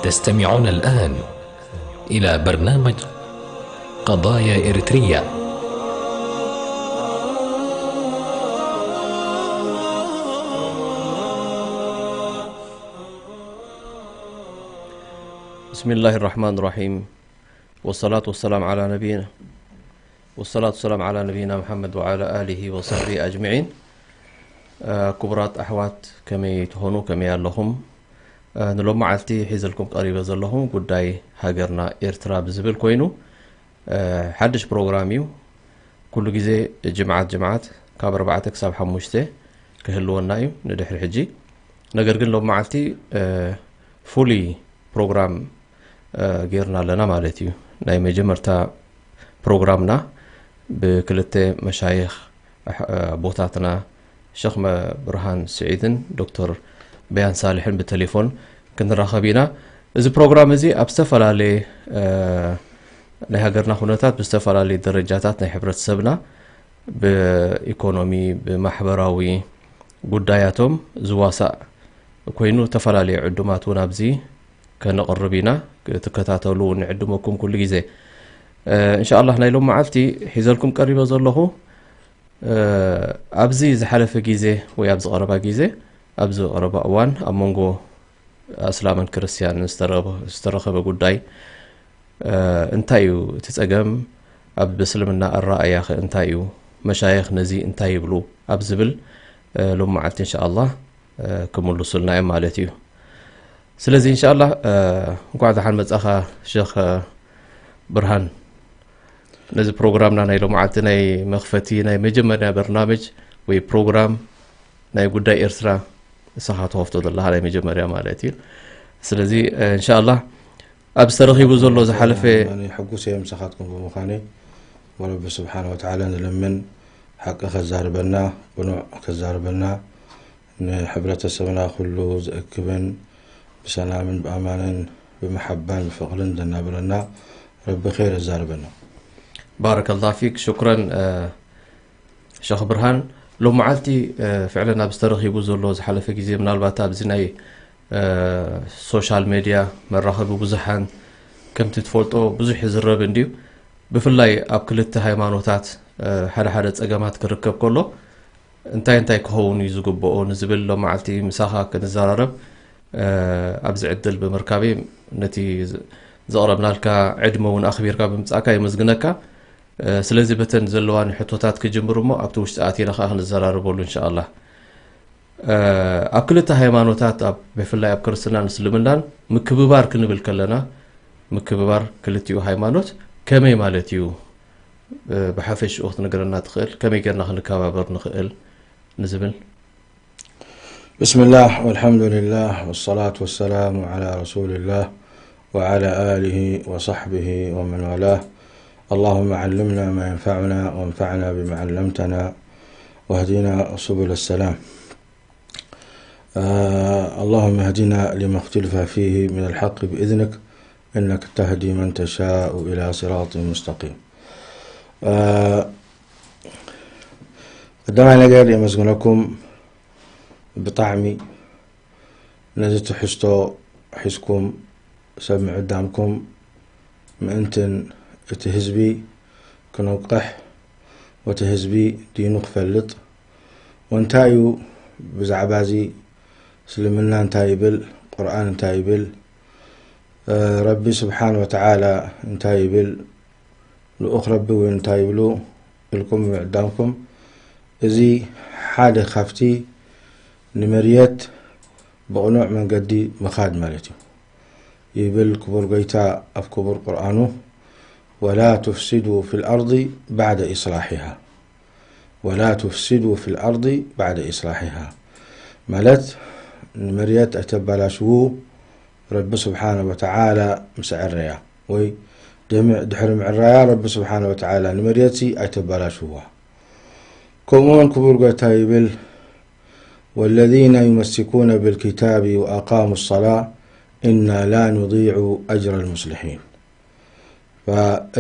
تستمعون الآن إلى برنامج قضايا إريتريا. بسم الله الرحمن الرحيم. والصلاة والسلام على نبينا والصلاة والسلام على نبينا محمد وعلى آله وصحبه أجمعين. ክቡራት ኣሕዋት፣ ከመይ ትኾኑ? ከመይ ኣለኹም? ንሎም መዓልቲ ሒዘልኩም ቀሪበ ዘለኹ ጉዳይ ሃገርና ኤርትራ ብዝብል ኮይኑ፣ ሓድሽ ፕሮግራም እዩ። ኩሉ ግዜ ጅምዓት ጅምዓት ካብ ኣርባዕተ ክሳብ ሓሙሽተ ክህልወና እዩ ንድሕሪ ሕጂ። ነገር ግን ሎም መዓልቲ ፍሉይ ፕሮግራም ጌርና ኣለና ማለት እዩ። ናይ መጀመርታ ፕሮግራምና ብክልተ መሻይኽ ኣቦታትና ሸኽ ብርሃን ስዒድን ዶክተር በያን ሳልሕን ብቴሌፎን ክንራኸብ ኢና። እዚ ፕሮግራም እዚ ኣብ ዝተፈላለየ ናይ ሃገርና ኩነታት፣ ብዝተፈላለየ ደረጃታት ናይ ሕብረተሰብና ብኢኮኖሚ፣ ብማሕበራዊ ጉዳያቶም ዝዋሳእ ኮይኑ፣ ዝተፈላለየ ዕዱማት እውን ኣብዚ ከነቕርብ ኢና። ክትከታተሉ ንዕድመኩም ኩሉ ግዜ። እንሻኣላህ ናይ ሎም መዓልቲ ሒዘልኩም ቀሪበ ዘለኹ ኣብዚ ዝሓለፈ ግዜ ወይ ኣብዚ ቀረባ ግዜ፣ ኣብዚ ቀረባ እዋን ኣብ መንጎ ኣስላምን ክርስትያንን ዝተረኸበ ጉዳይ እንታይ እዩ እቲ ጸገም? ኣብ እስልምና ኣረኣእያኸ እንታይ እዩ? መሻይኽ ነዚ እንታይ ይብሉ? ኣብ ዝብል ሎም መዓልቲ እንሻኣላህ ክምልሱልና እዮም ማለት እዩ። ስለዚ እንሻኣላህ እንኳዕ ደሓን መጻኻ ሸኽ ብርሃን። ነዚ ፕሮግራምና ናይ ሎም መዓልቲ ናይ መኽፈቲ ናይ መጀመርያ በርናምጅ ወይ ፕሮግራም ናይ ጉዳይ ኤርትራ ንስኻ ትኸፍቶ ዘለኻ ናይ መጀመርያ ማለት እዩ። ስለዚ እንሻኣላህ ኣብ ዝተረኺቡ ዘሎ ዝሓለፈ ኣነ ሕጉስ እየ ምሳኻትኩም ብምዃነይ። ወረቢ ስብሓን ወተዓላ ንለምን ሓቂ ከዛርበና፣ ቅኑዕ ከዛርበና፣ ንሕብረተሰብና ኩሉ ዝእክብን ብሰላምን ብኣማንን ብመሓባን ብፍቕርን ዘናብረና ረቢ ኸይር ኣዛርበና። ባረከላ ፊክ፣ ሽኩረን ሸኽ ብርሃን። ሎም መዓልቲ ፍዕለን ኣብ ዝተረኺቡ ዘሎ ዝሓለፈ ግዜ ምናልባት ኣብዚ ናይ ሶሻል ሜድያ መራኸቢ ብዙሓን ከምቲ ትፈልጦ ብዙሕ ይዝረብ እንድዩ። ብፍላይ ኣብ ክልተ ሃይማኖታት ሓደ ሓደ ጸገማት ክርከብ ከሎ እንታይ እንታይ ክኸውን እዩ ዝግብኦ ንዝብል ሎም መዓልቲ ምሳኻ ክንዘራረብ ኣብዚ ዕድል ብምርካበይ ነቲ ዘቕረብናልካ ዕድመ እውን ኣኽቢርካ ብምጻእካ የመስግነካ። ስለዚ በተን ዘለዋኒ ሕቶታት ክጅምር እሞ ኣብቲ ውሽጢ ኣቲና ከኣ ክንዘራረበሉ እንሻኣላህ። ኣብ ክልተ ሃይማኖታት ኣብ ብፍላይ ኣብ ክርስትናን እስልምናን ምክብባር ክንብል ከለና ምክብባር ክልቲኡ ሃይማኖት ከመይ ማለት እዩ? ብሓፈሽኡ ክትነግረና ትኽእል? ከመይ ጌርና ክንከባበር ንኽእል ንዝብል። بسم الله والحمد لله والصلاة والسلام على رسول الله وعلى آله وصحبه ومن والاه. اللهم علمنا ما ينفعنا وانفعنا بما علمتنا واهدنا سبل السلام. آه، اللهم اهدنا لما اختلف فيه من الحق بإذنك إنك تهدي من تشاء إلى صراط مستقيم. آه، ቀዳማይ ነገር የመስግነኩም ብጣዕሚ ነዚ ትሕዝቶ ሒዝኩም ሰብ ምዕዳምኩም ምእንትን እቲ ህዝቢ ክነቅሕ ወቲ ህዝቢ ዲኑ ክፈልጥ ወንታይ እዩ ብዛዕባ እዚ እስልምና እንታይ ይብል ቁርኣን እንታይ ይብል ረቢ ስብሓን ወተዓላ እንታይ ይብል ልኡኽ ረቢ እውን እንታይ ይብሉ ኢልኩም ምዕዳምኩም እዚ ሓደ ካብቲ ንመርየት ብቕኑዕ መንገዲ ምኻድ ማለት እዩ ይብል ክቡር ጎይታ ኣብ ክቡር ቁርኣኑ ولا تفسدوا في الأرض بعد إصلاحها ولا تفسدوا في الأرض بعد إصلاحها ማለት ንመርየት ኣይተባላሽዉ ረቢ ስብሓነ ወተዓላ ምስ ዕረያ ወይ ድሕሪ ምዕራያ ረቢ ስብሓነ ወተዓላ ንመርየትሲ ኣይተባላሽዋ ከምኡውን ክቡር ጎይታ ይብል والذين يمسكون بالكتاب وأقاموا الصلاة إنا لا نضيع أجر المصلحين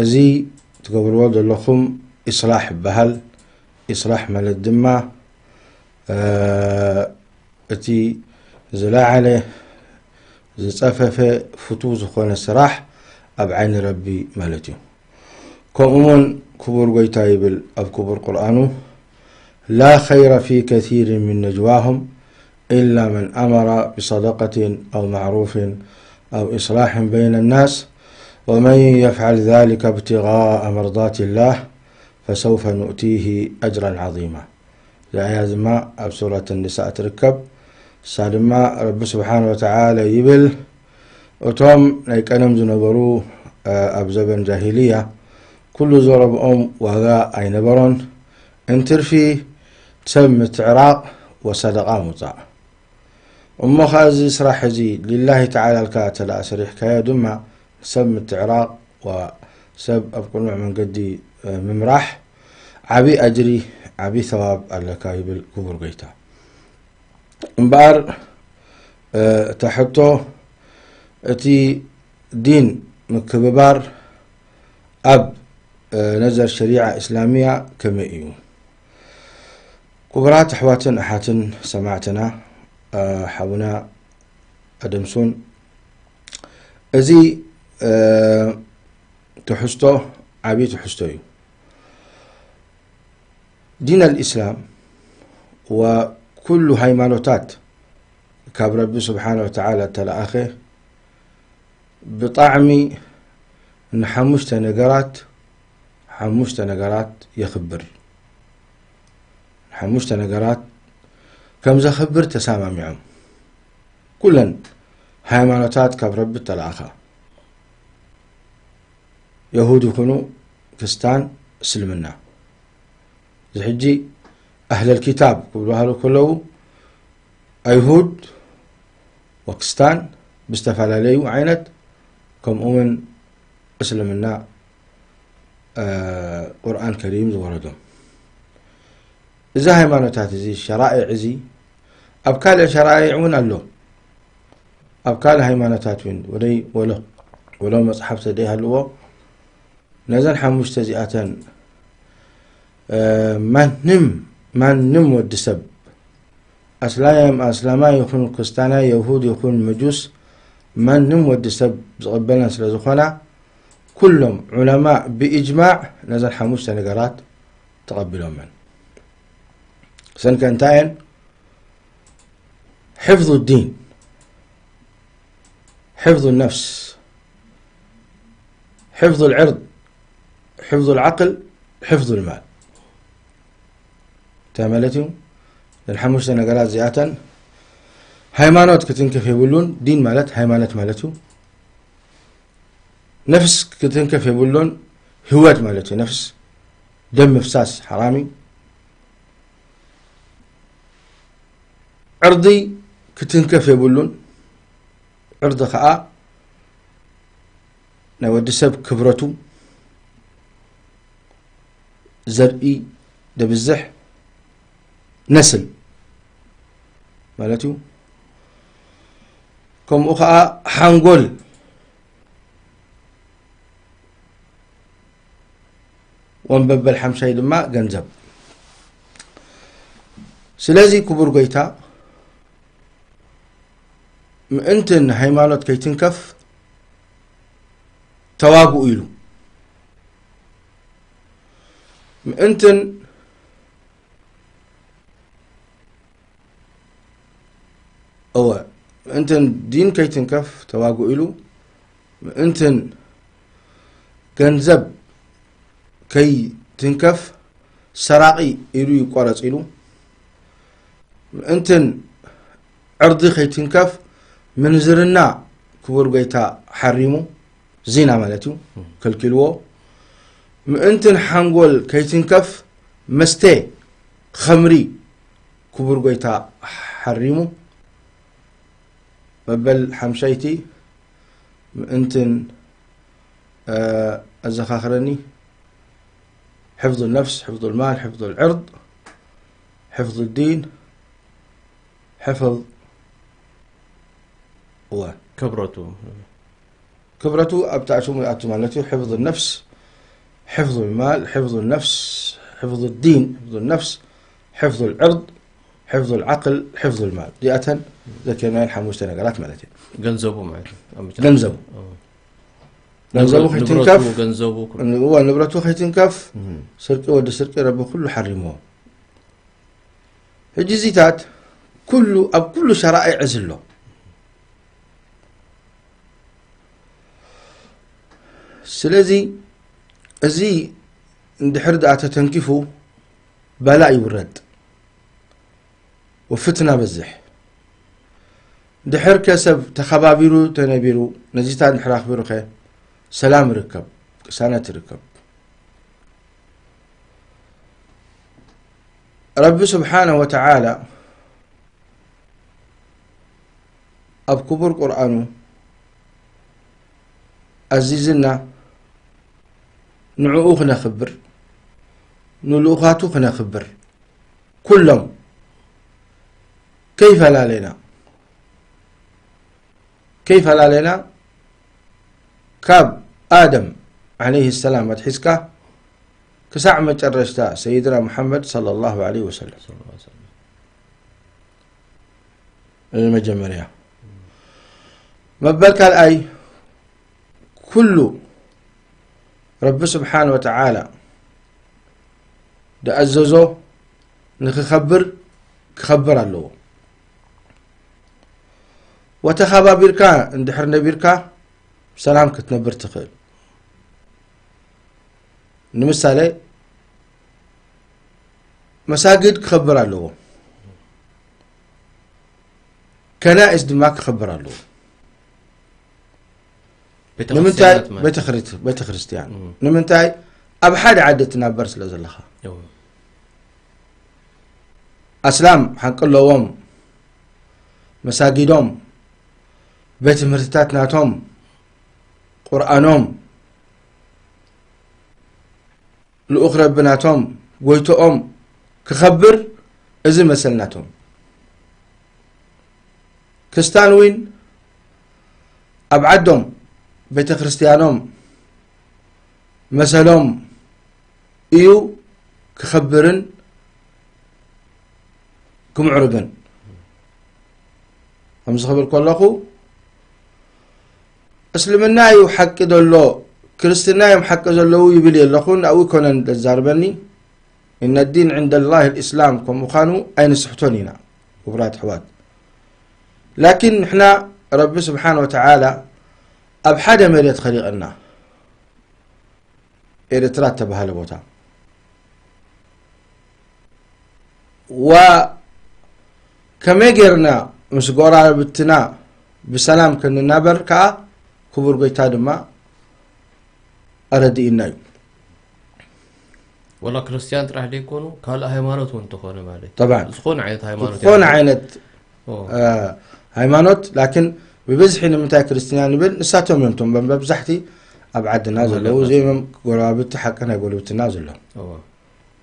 እዚ ትገብርዎ ዘለኹም ኢስላሕ ይበሃል ኢስላሕ ማለት ድማ እቲ ዝለዓለ ዝጸፈፈ ፍቱው ዝኾነ ስራሕ ኣብ ዓይኒ ረቢ ማለት እዩ። ከምኡ እውን ክቡር ጎይታ ይብል ኣብ ክቡር ቁርኣኑ፣ لا خير في كثير من نجواهم إلا من أمر بصدقة أو معروف أو إصلاح بين الناس ومن يفعل ذلك ابتغاء مرضات الله فسوف نؤتيه أجرا عظيما. እዛ ኣያ ድማ ኣብ ሱረት ኒሳእ ትርከብ። እሳ ድማ ረቢ ስብሓን ወተዓላ ይብል፣ እቶም ናይ ቀደም ዝነበሩ ኣብ ዘበን ጃሂልያ ኩሉ ዘረብኦም ዋጋ ኣይነበሮን፣ እንትርፊ ሰብ ምትዕራቕ ወሰደቓ ምውፃእ። እሞ ኸዓ እዚ ስራሕ እዚ ሊላሂ ተዓላ ልካ ተላ ሰሪሕካዮ ድማ ሰብ ምትዕራቕ ወሰብ ኣብ ቅኑዕ መንገዲ ምምራሕ ዓብዪ ኣጅሪ ዓብዪ ሰዋብ ኣለካ ይብል ክቡር ጎይታ። እምበኣር እታ ሕቶ እቲ ዲን ምክብባር ኣብ ነዘር ሸሪዓ እስላሚያ ከመይ እዩ? ክቡራት ኣሕዋትን ኣሓትን ሰማዕትና ሓውና ኣደምሱን፣ እዚ ትሕዝቶ ዓብዪ ትሕዝቶ እዩ። ዲን ኣልእስላም ወኩሉ ሃይማኖታት ካብ ረቢ ስብሓን ወተዓላ እተለኣኸ ብጣዕሚ ንሓሙሽተ ነገራት ሓሙሽተ ነገራት የኽብር። ንሓሙሽተ ነገራት ከም ዘኽብር ተሰማሚዖም ኩለን ሃይማኖታት ካብ ረቢ እተለኣኻ፣ የሁድ ይኹኑ ክስታን እስልምና። እዚ ሕጂ ኣህለል ኪታብ ክብልባሃሉ ከለዉ ኣይሁድ ወክስታን ብዝተፈላለዩ ዓይነት ከምኡ እውን እስልምና ቁርኣን ከሪም ዝወረዶም። እዚ ሃይማኖታት እዚ ሸራኢዕ እዚ ኣብ ካልእ ሸራኢዕ እውን ኣሎ። ኣብ ካልእ ሃይማኖታት እውን ወደይ ወሎ ወሎ መፅሓፍ ተደይሃልዎ ነዘን ሓሙሽተ እዚኣተን ማንም ማንም ወዲ ሰብ ኣስላም ኣስላማይ ይኹን ክርስታናይ የሁድ ይኹን መጁስ ማንም ወዲ ሰብ ዝቕበለን ስለ ዝኾና ኩሎም ዑለማእ ብእጅማዕ ነዘን ሓሙሽተ ነገራት ተቐቢሎመን። ሰንከ እንታይ እየን? ሕፍዙ ዲን፣ ሕፍዙ ነፍስ፣ ሕፍዙ ልዕርድ፣ ሕፍዙ ልዓቅል፣ ሕፍዙ ልማል። እንታይ ማለት እዩ? እዘን ሓሙሽተ ነገራት እዚኣተን ሃይማኖት ክትንክፍ የብሉን። ዲን ማለት ሃይማኖት ማለት እዩ። ነፍስ ክትንከፍ የብሉን። ህይወት ማለት እዩ። ነፍስ ደም ምፍሳስ ሓራም እዩ። ዕርዲ ክትንከፍ የብሉን። ዕርዲ ከዓ ናይ ወዲ ሰብ ክብረቱ ዘርኢ ደብዝሕ ነስል ማለት እዩ። ከምኡ ከዓ ሓንጎል ወንበበል ሓምሻይ ድማ ገንዘብ። ስለዚ ክቡር ጎይታ ምእንትን ሃይማኖት ከይትንከፍ ተዋግኡ ኢሉ። ምእንትን እወ ምእንትን ዲን ከይትንከፍ ተዋግኡ ኢሉ። ምእንትን ገንዘብ ከይትንከፍ ሰራቒ ኢዱ ይቆረጽ ኢሉ። ምእንትን ዕርዲ ከይትንከፍ ምንዝርና ክቡር ጎይታ ሓሪሙ፣ ዚና ማለት እዩ፣ ከልኪልዎ። ምእንትን ሓንጎል ከይትንከፍ መስተ ኸምሪ ክቡር ጎይታ ሓሪሙ። መበል ሓምሻይቲ ምእንትን ኣዘኻኽረኒ፣ ሕፍظ ነፍስ፣ ሕፍظ ልማል፣ ሕፍظ ልዕርድ፣ ሕፍظ ዲን፣ ሕፍظ እወ ክብረቱ ክብረቱ ኣብታ ሽሙ ይኣቱ ማለት እዩ። ሕፍظ ነፍስ፣ ሕፍظ ልማል፣ ሕፍظ ነፍስ፣ ሕፍظ ዲን፣ ሕፍظ ነፍስ፣ ሕፍظ ልዕርድ፣ ሕፍዙል ዓቅል፣ ሕፍዙል ማል። እዚኣተን ዘኪርናየን ሓሙሽተ ነገራት ማለት እዩ። ገንዘቡ ማለት እዩ። ኣብ መጨረሻ። ገንዘቡ። ኦ። ገንዘቡ ንብረ-፣ ከይትንከፍ፣ ንብረቱ፣ ገንዘቡ፣ ኩሉ። እዋ፣ ንብረቱ ከይትንከፍ፣ እም። ስርቂ፣ ወዲ ስርቂ ረቢ ኩሉ ሓሪምዎ። ሕጂ እዚታት ኩሉ፣ ኣብ ኩሉ ሸራኢዕ እዚ ኣሎ። ስለዚ እዚ እንድሕር ደኣ ተተንኪፉ በላእ ይውረድ፣ ወፍትና በዝሕ። ድሕር ከ ሰብ ተኸባቢሩ ተነቢሩ ነዚታት እንድሕር ኣኽቢሩ ከ ሰላም ይርከብ፣ ቅሳነት ይርከብ። ረቢ ስብሓነሁ ወተዓላ ኣብ ክቡር ቁርኣኑ ኣዚዝና ንዕኡ ክነኽብር፣ ንልኡኻቱ ክነኽብር፣ ኩሎም ከይፈላለና፣ ከይፈላለና ካብ ኣደም ዓለይሂ ሰላም ኣትሒዝካ ክሳዕ መጨረሽታ ሰይድና ሙሓመድ ሰለላሁ ዐለይሂ ወሰለም። እዚ መጀመርያ። መበል ካልኣይ፣ ኩሉ ረቢ ስብሓን ወተዓላ ደኣዘዞ ንክኸብር፣ ክኸብር ኣለዎ። ወተኸባቢርካ እንድሕር ነቢርካ፣ ብሰላም ክትነብር ትኽእል። ንምሳሌ፣ መሳጊድ ክኸብር ኣለዎ። ከናኢስ ድማ ክኸብር ኣለዎ። ቤተ ንምንታይ? ክርስቲያናት ማለት ቤተ እዩ። ክርስ-፣ ቤተ ክርስቲያን። እም። ንምንታይ? ኣብ ሓደ ዓዲ ትናበር ስለ ዘለኻ። እዎ። ኣስላም ሓቂ ኣለዎም። መሳጊዶም፣ ቤት ትምህርትታት ናቶም፣ ቁርኣኖም፣ ልኡኽ ረቢ ናቶም፣ ጎይቶኦም ክኸብር፣ እዚ መሰል ናቶም። ክስታን እውን ኣብ ዓዶም፣ ቤተ ክርስቲያኖም፣ መሰሎም እዩ ክኸብርን ክምዕርግን። ከምዚ ክብል ከለኹ፣ እስልምና እዩ ሓቂ ዘሎ፣ ክርስትና እዮም ሓቂ ዘለዉ ይብል የለኹን፣ ኣብኡ ይኮነን ዘዛርበኒ። እነ ዲን ዕንደ ላህ ልእስላም ከም ምዃኑ ኣይንስሕቶን ኢና፣ ክቡራት ኣሕዋት። ላኪን ንሕና ረቢ ስብሓን ወተዓላ ኣብ ሓደ መሬት ኸሊቐና፣ ኤርትራ እተባህለ ቦታ። ዋ፣ ከመይ ጌርና ምስ ጎረባብትና ብሰላም ክንናበር ከኣ ክቡር ጎይታ ድማ ኣረዲእና እዩ። ወላ ክርስቲያን ጥራሕ ዘይኮኑ፣ ካልእ ሃይማኖት እውን እንተኾነ ማለት እዩ። ጠብዓን። ዝኾነ ዓይነት ሃይማኖት ዝኾነ ይኹን። ዓይነት፣ ኦ። እ፣ ሃይማኖት፣ ላኪን ብብዝሒ ንምንታይ ክርስትና ንብል? ንሳቶም እዮም እቶም መብዛሕቲ ኣብ ዓድና ማለት ዘለዉ፣ ነው። እዚኦም እዮም ጎረባብቲ ሓቂ ናይ ጎረብትና ዘለዉ። እዎ።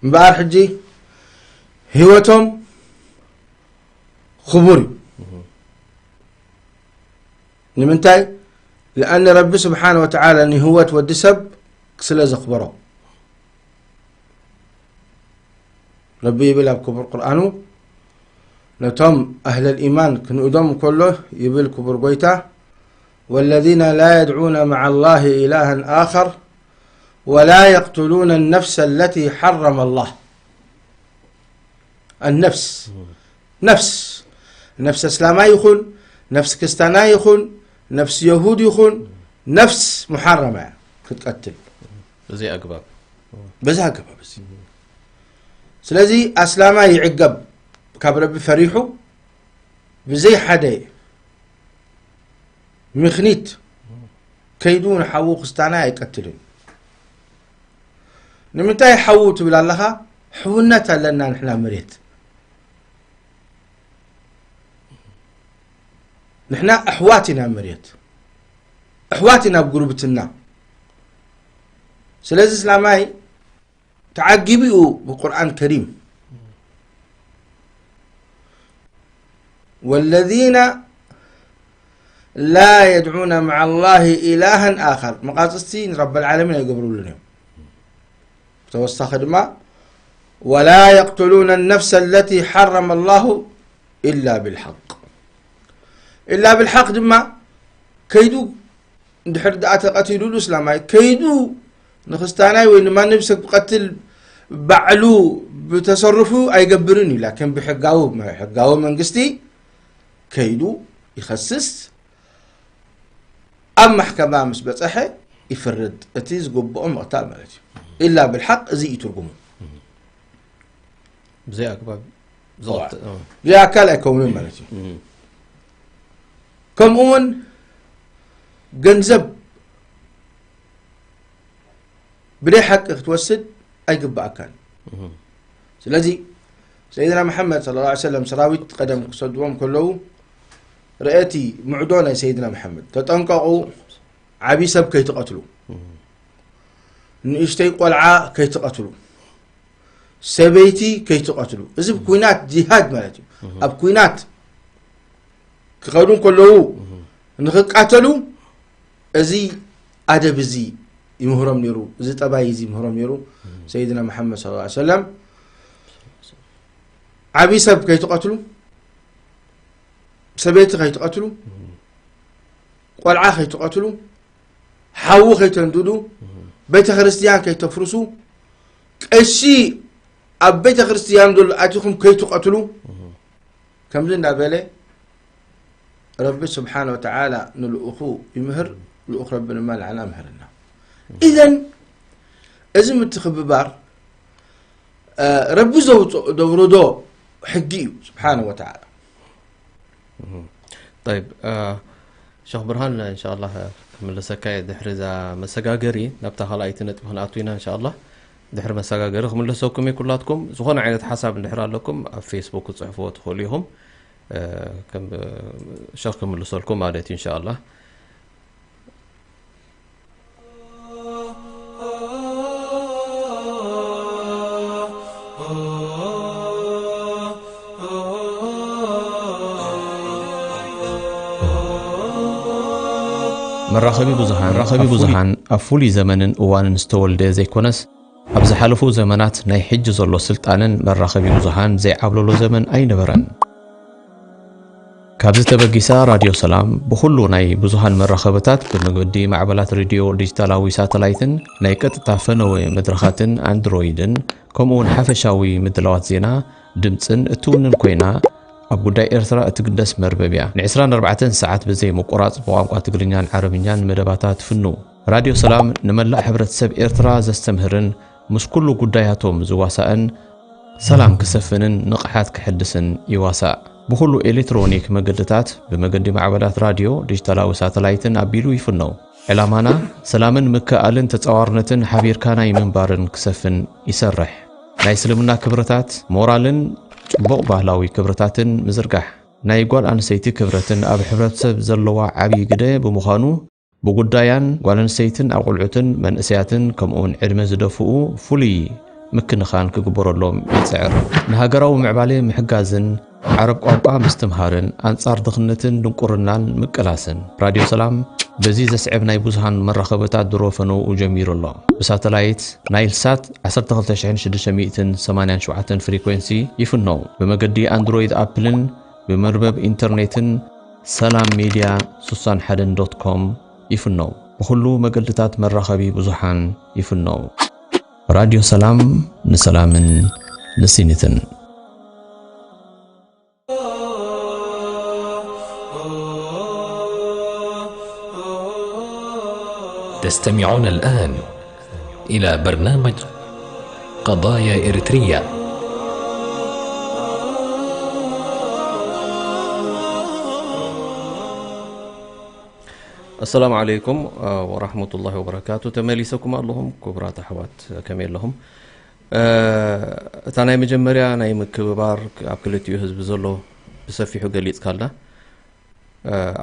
እምበኣር ሕጂ ህይወቶም ክቡር እዩ። እህ። ንምንታይ? ለኣነ ረቢ ስብሓን ወተዓላ ንህይወት ወዲ ሰብ ስለ ዘኽበሮ። ረቢ ይብል ኣብ ክቡር ቁርኣኑ፣ ነቶም ኣህለል ኢማን ክንእዶም ከሎ ይብል ክቡር ጎይታ፣ ወለዚነ ላ የድዑነ መዓ ላሂ ኢላሃን ኣኸር ወላ የቅትሉነ ነፍሰ ለቲ ሐረመ ላህ። ኣነፍስ፣ ነፍስ፣ ነፍሲ እስላማይ ይኹን፣ ነፍሲ ክስታናይ ይኹን፣ ነፍሲ የሁድ ይኹን፣ ነፍስ ሙሓረማ እያ ክትቀትል። ብዘይ ኣግባብ። በዚ ኣገባብ እዚ። ስለዚ ኣስላማይ ይዕገብ፣ ካብ ረቢ ፈሪሑ፣ ብዘይ ሓደ ምኽኒት ከይዱ ንሓዉ ክስታናይ ኣይቀትልን። ንምንታይ ሓዉ ትብል ኣለኻ? ሕውነት ኣለና ንሕና መሬት። ንሕና ኣሕዋት ኢና መሬት። ኣሕዋት ኢና ኣብ ጉርብትና። ስለዚ እስላማይ ተዓጊቡ እዩ ብቁርኣን ከሪም። ወለዚነ ላ የድዑነ መዓ ላሂ ኢላሃን ኣኸር። መቓጽስቲ ንረበል ዓለሚን ኣይገብሩሉን እዮም። ብተወሳኺ ድማ ولا يقتلون النفس التي حرم الله إلا بالحق. إلا بالحق ድማ ከይዱ እንድሕር ደኣ ተቐቲሉሉ እስላማይ ከይዱ ንክስታናይ ወይ ንማንም ሰብ ክቐትል ባዕሉ ብተሰርፉ ኣይገብርን እዩ። ላኪን ብሕጋዊ ሕጋዊ መንግስቲ ከይዱ ይኸስስ፣ ኣብ ማሕከማ ምስ በፀሐ ይፍርድ። እቲ ዝግብኦ ምቕታል ማለት እዩ። ኢላ ብልሓቅ እዚ እዩ ትርጉሙ። ብዘይ ኣግባብ ዝቐትል ብዘይ ኣካል ኣይከውንን ማለት እዩ። ከምኡ እውን ገንዘብ ብደይ ሓቂ ክትወስድ ኣይግባኣካን። ስለዚ ሰይድና መሓመድ صلى الله عليه وسلم ሰራዊት ቀደም ክሰድዎም ከለዉ ርእቲ ምዕዶ ናይ ሰይድና መሓመድ ተጠንቀቑ፣ ዓብዪ ሰብ ከይትቐትሉ፣ ንእሽተይ ቆልዓ ከይትቐትሉ፣ ሰበይቲ ከይትቐትሉ። እዚ ኩናት ጂሃድ ማለት እዩ። ኣብ ኩናት ክኸዱ ከለዉ ንኽቃተሉ እዚ ኣደብ እዚ ይምህሮም ነይሩ፣ እዚ ጠባይ እዚ ይምህሮም ነይሩ ሰይድና መሓመድ صلى الله عليه وسلم። ዓብዪ ሰብ ከይትቐትሉ፣ ሰበይቲ ከይትቐትሉ፣ ቆልዓ ከይትቐትሉ፣ ሓዊ ከይተንድዱ፣ ቤተ ክርስቲያን ከይተፍርሱ፣ ቀሺ ኣብ ቤተ ክርስቲያን ዘሎ ኣቲኹም ከይትቐትሉ፣ ከምዚ እንዳበለ ረቢ ስብሓነ ወተዓላ ንልኡኹ ይምህር። ልኡኽ ረቢ ድማ ንዓና ምህረና። ኢዘን እዚ ምትኽብባር ረቢ ዘውፅኦ ዘውረዶ ሕጊ እዩ ስብሓነ ወተዓላ። طيب ሸኽ ብርሃን እንሻላ ክምልሰካ እየ ድሕሪ እዛ መሰጋገሪ ናብታ ካልኣይቲ ነጥቢ ክንኣቱ ኢና እንሻላ። ድሕሪ መሰጋገሪ ክምልሰኩም እየ ኩላትኩም። ዝኾነ ዓይነት ሓሳብ እንድሕር ኣለኩም ኣብ ፌስቡክ ክፅሕፍዎ ትኽእሉ ኢኹም። ከም ሸኽ ክምልሰልኩም ማለት እዩ እንሻላ። መራኸቢ ብዙሃን መራኸቢ ብዙሃን ኣብ ፍሉይ ዘመንን እዋንን ዝተወልደ ዘይኮነስ ኣብ ዝሓለፉ ዘመናት ናይ ሕጂ ዘሎ ስልጣነን መራኸቢ ብዙሃን ዘይዓብለሎ ዘመን ኣይነበረን። ካብዚ ተበጊሳ ራድዮ ሰላም ብኹሉ ናይ ብዙሃን መራኸብታት ብመገዲ ማዕበላት ሬድዮ ዲጂታላዊ ሳተላይትን ናይ ቀጥታ ፈነወ መድረኻትን ኣንድሮይድን ከምኡ እውን ሓፈሻዊ ምድላዋት ዜና ድምፅን እትውንን ኮይና ኣብ ጉዳይ ኤርትራ እትግደስ መርበብ እያ። ን24 ሰዓት ብዘይ ምቁራፅ ብቋንቋ ትግርኛን ዓረብኛን መደባታ ትፍኑ። ራድዮ ሰላም ንመላእ ሕብረተሰብ ኤርትራ ዘስተምህርን ምስ ኩሉ ጉዳያቶም ዝዋሳእን ሰላም ክሰፍንን ንቕሓት ክሕድስን ይዋሳእ። ብኹሉ ኤሌክትሮኒክ መገድታት ብመገዲ ማዕበላት ራድዮ ዲጂታላዊ ሳተላይትን ኣቢሉ ይፍነው። ዕላማና ሰላምን ምክእኣልን ተጻዋርነትን ሓቢርካ ናይ ምንባርን ክሰፍን ይሰርሕ። ናይ እስልምና ክብርታት ሞራልን ጽቡቕ ባህላዊ ክብርታትን ምዝርጋሕ። ናይ ጓል ኣንሰይቲ ክብረትን ኣብ ሕብረተሰብ ዘለዋ ዓብዪ ግደ ብምዃኑ ብጉዳያን ጓል ኣንሰይትን ኣቑልዑትን መንእሰያትን ከምኡውን ዕድመ ዝደፍኡ ፍሉይ ምክንኻን ክግበረሎም ይጽዕር። ንሃገራዊ ምዕባለ ምሕጋዝን ዓረብ ቋንቋ ምስትምሃርን ኣንጻር ድኽነትን ድንቁርናን ምቅላስን። ራድዮ ሰላም በዚ ዘስዕብ ናይ ብዙሃን መራኸብታት ድሮ ፈነውኡ ጀሚሩ ኣሎ። ብሳተላይት ናይል ሳት ዓሰርተ ክልተ ሽሕን ሽዱሽተ ሚእትን ሰማንያን ሸውዓተን ፍሪኮንሲ ይፍነው። ብመገዲ ኣንድሮይድ ኣፕልን ብመርበብ ኢንተርኔትን ሰላም ሜድያ ስሳን ሓደን ዶት ኮም ይፍነው። ብኹሉ መገድታት መራኸቢ ብዙሓን ይፍነው። ራድዮ ሰላም ንሰላምን ንሲኒትን። تستمعون الآن إلى برنامج قضايا إريتريا. السلام عليكم ورحمة الله وبركاته. ተመሊሰኩም ኣለኹም ክቡራት ኣሕዋት፣ ከመይ ኣለኹም? እታ ናይ መጀመርያ ናይ ምክብባር ኣብ ክልቲኡ ህዝቢ ዘሎ ብሰፊሑ ገሊጽካልና።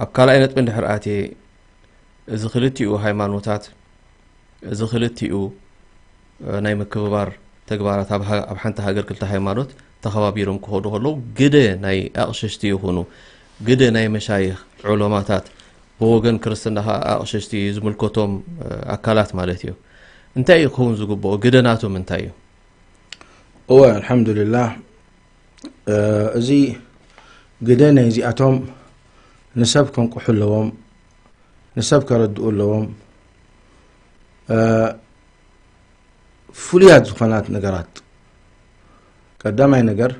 ኣብ ካልኣይ ነጥቢ እንድሕር ኣትየ፣ እዚ ክልቲኡ ሃይማኖታት፣ እዚ ክልቲኡ ናይ ምክብባር ተግባራት ኣብ ሓንቲ ሃገር ክልተ ሃይማኖት ተኸባቢሮም ክኸዱ ከለዉ፣ ግደ ናይ ኣቕሽሽቲ ይኹኑ፣ ግደ ናይ መሻይኽ ዑለማታት፣ ብወገን ክርስትና ኸዓ ኣቕሽሽቲ ዝምልከቶም ኣካላት ማለት እዩ። እንታይ እዩ ክኸውን ዝግብኦ? ግደ ናቶም እንታይ እዩ? እወ፣ ኣልሓምዱሊላህ። እ፣ እዚ ግደ ናይ እዚኣቶም ንሰብ ከንቅሑ ኣለዎም፣ ንሰብ ከረድኡ ኣለዎም። እ፣ ፍሉያት ዝኾናት ነገራት፣ ቀዳማይ ነገር፣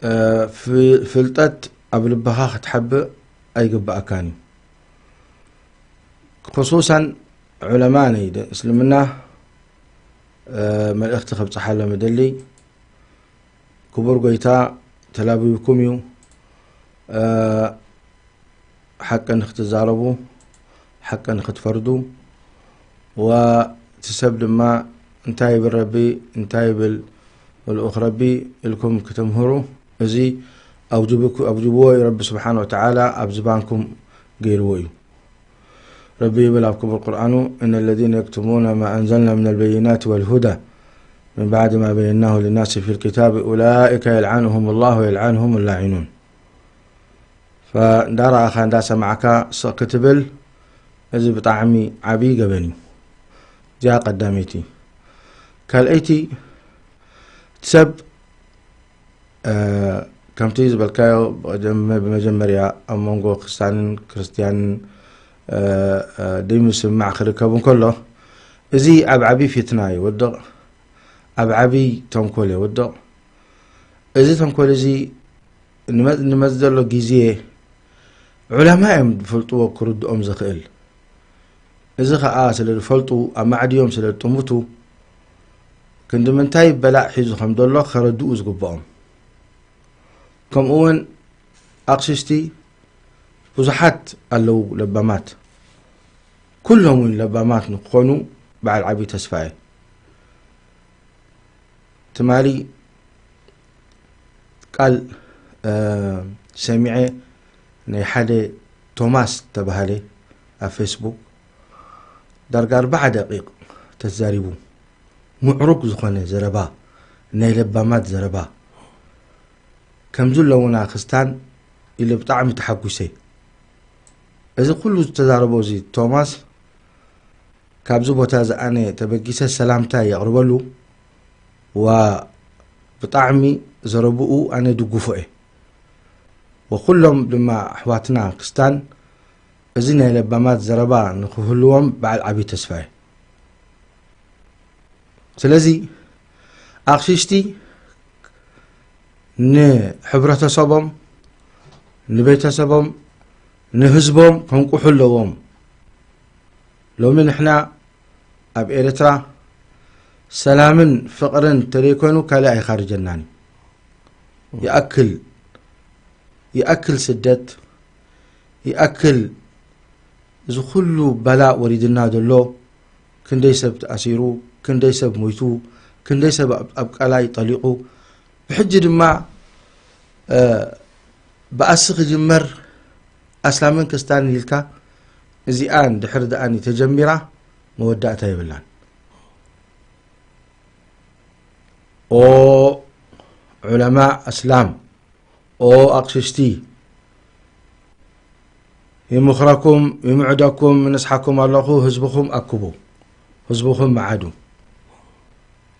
እ፣ ፍ-፣ ፍልጠት ኣብ ልብኻ ክትሓብእ ኣይግብኣካን እዩ። ክሱሳን ዑለማ ናይ ድ-፣ እስልምና፣ እ፣ መልእኽቲ ከብጽሓሎም እደሊ። ክቡር ጎይታ ተላቢብኩም እዩ። እ፣ ሓቂ ንክትዛረቡ፣ ሓቂ ንክትፈርዱ፣ ወ-፣ እቲ ሰብ ድማ እንታይ ይብል ረቢ፣ እንታይ ይብል ልኡኽ ረቢ ኢልኩም ክትምህሩ፣ እዚ ኣውጅብኩ-፣ ኣውጅብዎ እዩ ረቢ ስብሓን ወተዓላ ኣብ ዝባንኩም ገይርዎ እዩ። ረቢ ይብል ኣብ ክቡር ቁርኣኑ፣ "እነ ለዚነ የክትሙነ ማ ኣንዘልና ሚነል በይናት ወልሁዳ ሚን ባዕድ ማ በየናሁ ሊናሲ ፊል ኪታብ ኡላኢከ የልዓንሁም ላሁ ወየልዓንሁም ላዒኑን." ፈ-፣ እንዳረኣኻ እንዳሰማዕካ ስቕ ክትብል፣ እዚ ብጣዕሚ ዓብዪ ገበን እዩ። እዚኣ ቀዳመይቲ። ካልኣይቲ፣ እቲ ሰብ፣ እ፣ ከምቲ ዝበልካዮ ብቐደም-፣ ብመጀመርያ ኣብ መንጎ ክርስታንን ክርስትያንን፣ እ፣ እ፣ ደይምስምማዕ ክርከብ እንከሎ፣ እዚ ኣብ ዓብዪ ፊትና ይወድቕ፣ ኣብ ዓብዪ ተንኮል ይወድቕ። እዚ ተንኮል እዚ ንመ-፣ ንመጽእ ዘሎ ግዜ ዑለማ እዮም ዝፈልጥዎ ክርድኦም ዝኽእል። እዚ ኸኣ ስለ ዝፈልጡ ኣብ ማዕድዮም ስለ ዝጥምቱ ክንዲ ምንታይ በላዕ ሒዙ ከም ዘሎ ከረድኡ ዝግብኦም። ከምኡ እውን ኣቕሽሽቲ ብዙሓት ኣለዉ ለባማት። ኩሎም እውን ለባማት ንክኾኑ በዓል ዓብዪ ተስፋ እየ። ትማሊ ቃል፣ እ፣ ሰሚዐ ናይ ሓደ ቶማስ ተባሃለ ኣብ ፌስቡክ ዳርጋ ኣርባዓ ደቂቕ ተዛሪቡ። ምዕሩግ ዝኾነ ዘረባ፣ ናይ ለባማት ዘረባ። ከምዚ ኣለውና ክስታን ኢለ ብጣዕሚ ተሓጒሰ። እዚ ኩሉ ዝተዛረቦ እዚ ቶማስ ካብዚ ቦታ እዚ ኣነ ተበጊሰ ሰላምታ የቕርበሉ፣ ዋ ብጣዕሚ ዘረብኡ ኣነ ድጉፎ እየ። ወኩሎም ድማ ኣሕዋትና ክስታን እዚ ናይ ለባማት ዘረባ ንክህልዎም በዓል ዓብዪ ተስፋ እየ። ስለዚ ኣቕሽሽቲ ንሕብረተሰቦም፣ ንቤተሰቦም፣ ንህዝቦም ከንቅሑ ኣለዎም። ሎሚ ንሕና ኣብ ኤርትራ ሰላምን ፍቕርን ተደይኮይኑ ካልእ ኣይኻርጀናን እዩ። ይኣክል፣ ይኣክል ስደት፣ ይኣክል እዚ ኩሉ በላእ ወሪድና ዘሎ፣ ክንደይ ሰብ ተኣሲሩ፣ ክንደይ ሰብ ሞይቱ፣ ክንደይ ሰብ ኣብ፣ ኣብ ቀላይ ጠሊቑ፣ ብሕጂ ድማ፣ እ፣ ብኣሲ ክጅመር ኣስላምን ክስታንን ኢልካ፣ እዚኣ እንድሕር ደኣኒ ተጀሚራ መወዳእታ የብላን። ኦ ዑለማ ኣስላም፣ ኦ ኣቕሽሽቲ፣ ይምኽረኩም፣ ይምዕደኩም፣ ንስሓኩም ኣለኹ፣ ህዝብኹም ኣክቡ፣ ህዝብኹም መዓዱ።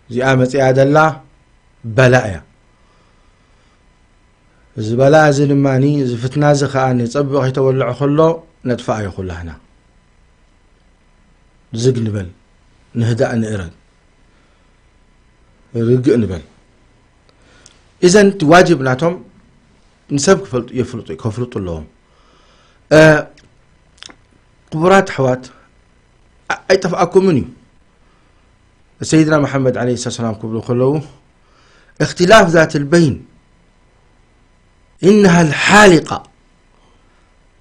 እዚኣ መጺኣ ዘላ በላእ እያ። እዚ በላእ እዚ ድማ፣ እዚ ፍትና እዚ ከኣ ንጸብቕ ከይተወልዖ ከሎ ነጥፍኣዮ ኩላህና። ዝግ ንበል፣ ንህዳእ ንእረግ፣ ርግእ ንበል። እዘን እቲ ዋጅብ ናቶም ንሰብ ክፈልጡ፣ የፍልጡ፣ ከፍልጡ ኣለዎም። እ፣ ክቡራት ኣሕዋት፣ ኣ-፣ ኣይጠፍኣኩምን እዩ። ሰይድና መሓመድ ዓለይሂ ሰላም ክብሉ ከለዉ፣ እኽትላፍ ዛት ልበይን ኢነሃ ልሓሊቃ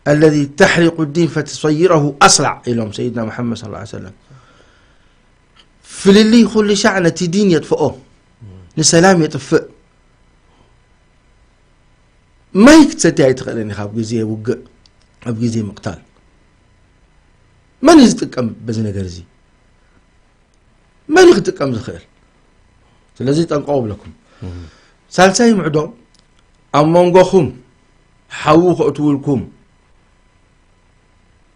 ኣለዚ ተሕሪቁ ዲን ፈትሰይረሁ ኣስላዕ ኢሎም ሰይድና መሓመድ ሰለላሁ ዐለይሂ ወሰለም። ፍልልይ ኩሉ ሻዕ ነቲ ዲን የጥፍኦ፣ ንሰላም የጥፍእ። ማይ ክትሰቲ ኣይትኽእልን ኢኻ ኣብ ግዜ ውግእ፣ ኣብ ግዜ ምቕታል። መን እዩ ዝጥቀም በዚ ነገር እዚ? መን እዩ ክጥቀም ዝኽእል? ስለዚ ጠንቀቑ ብለኩም። ሳልሳይ ምዕዶ ኣብ መንጎኹም ሓዊ ከእትውልኩም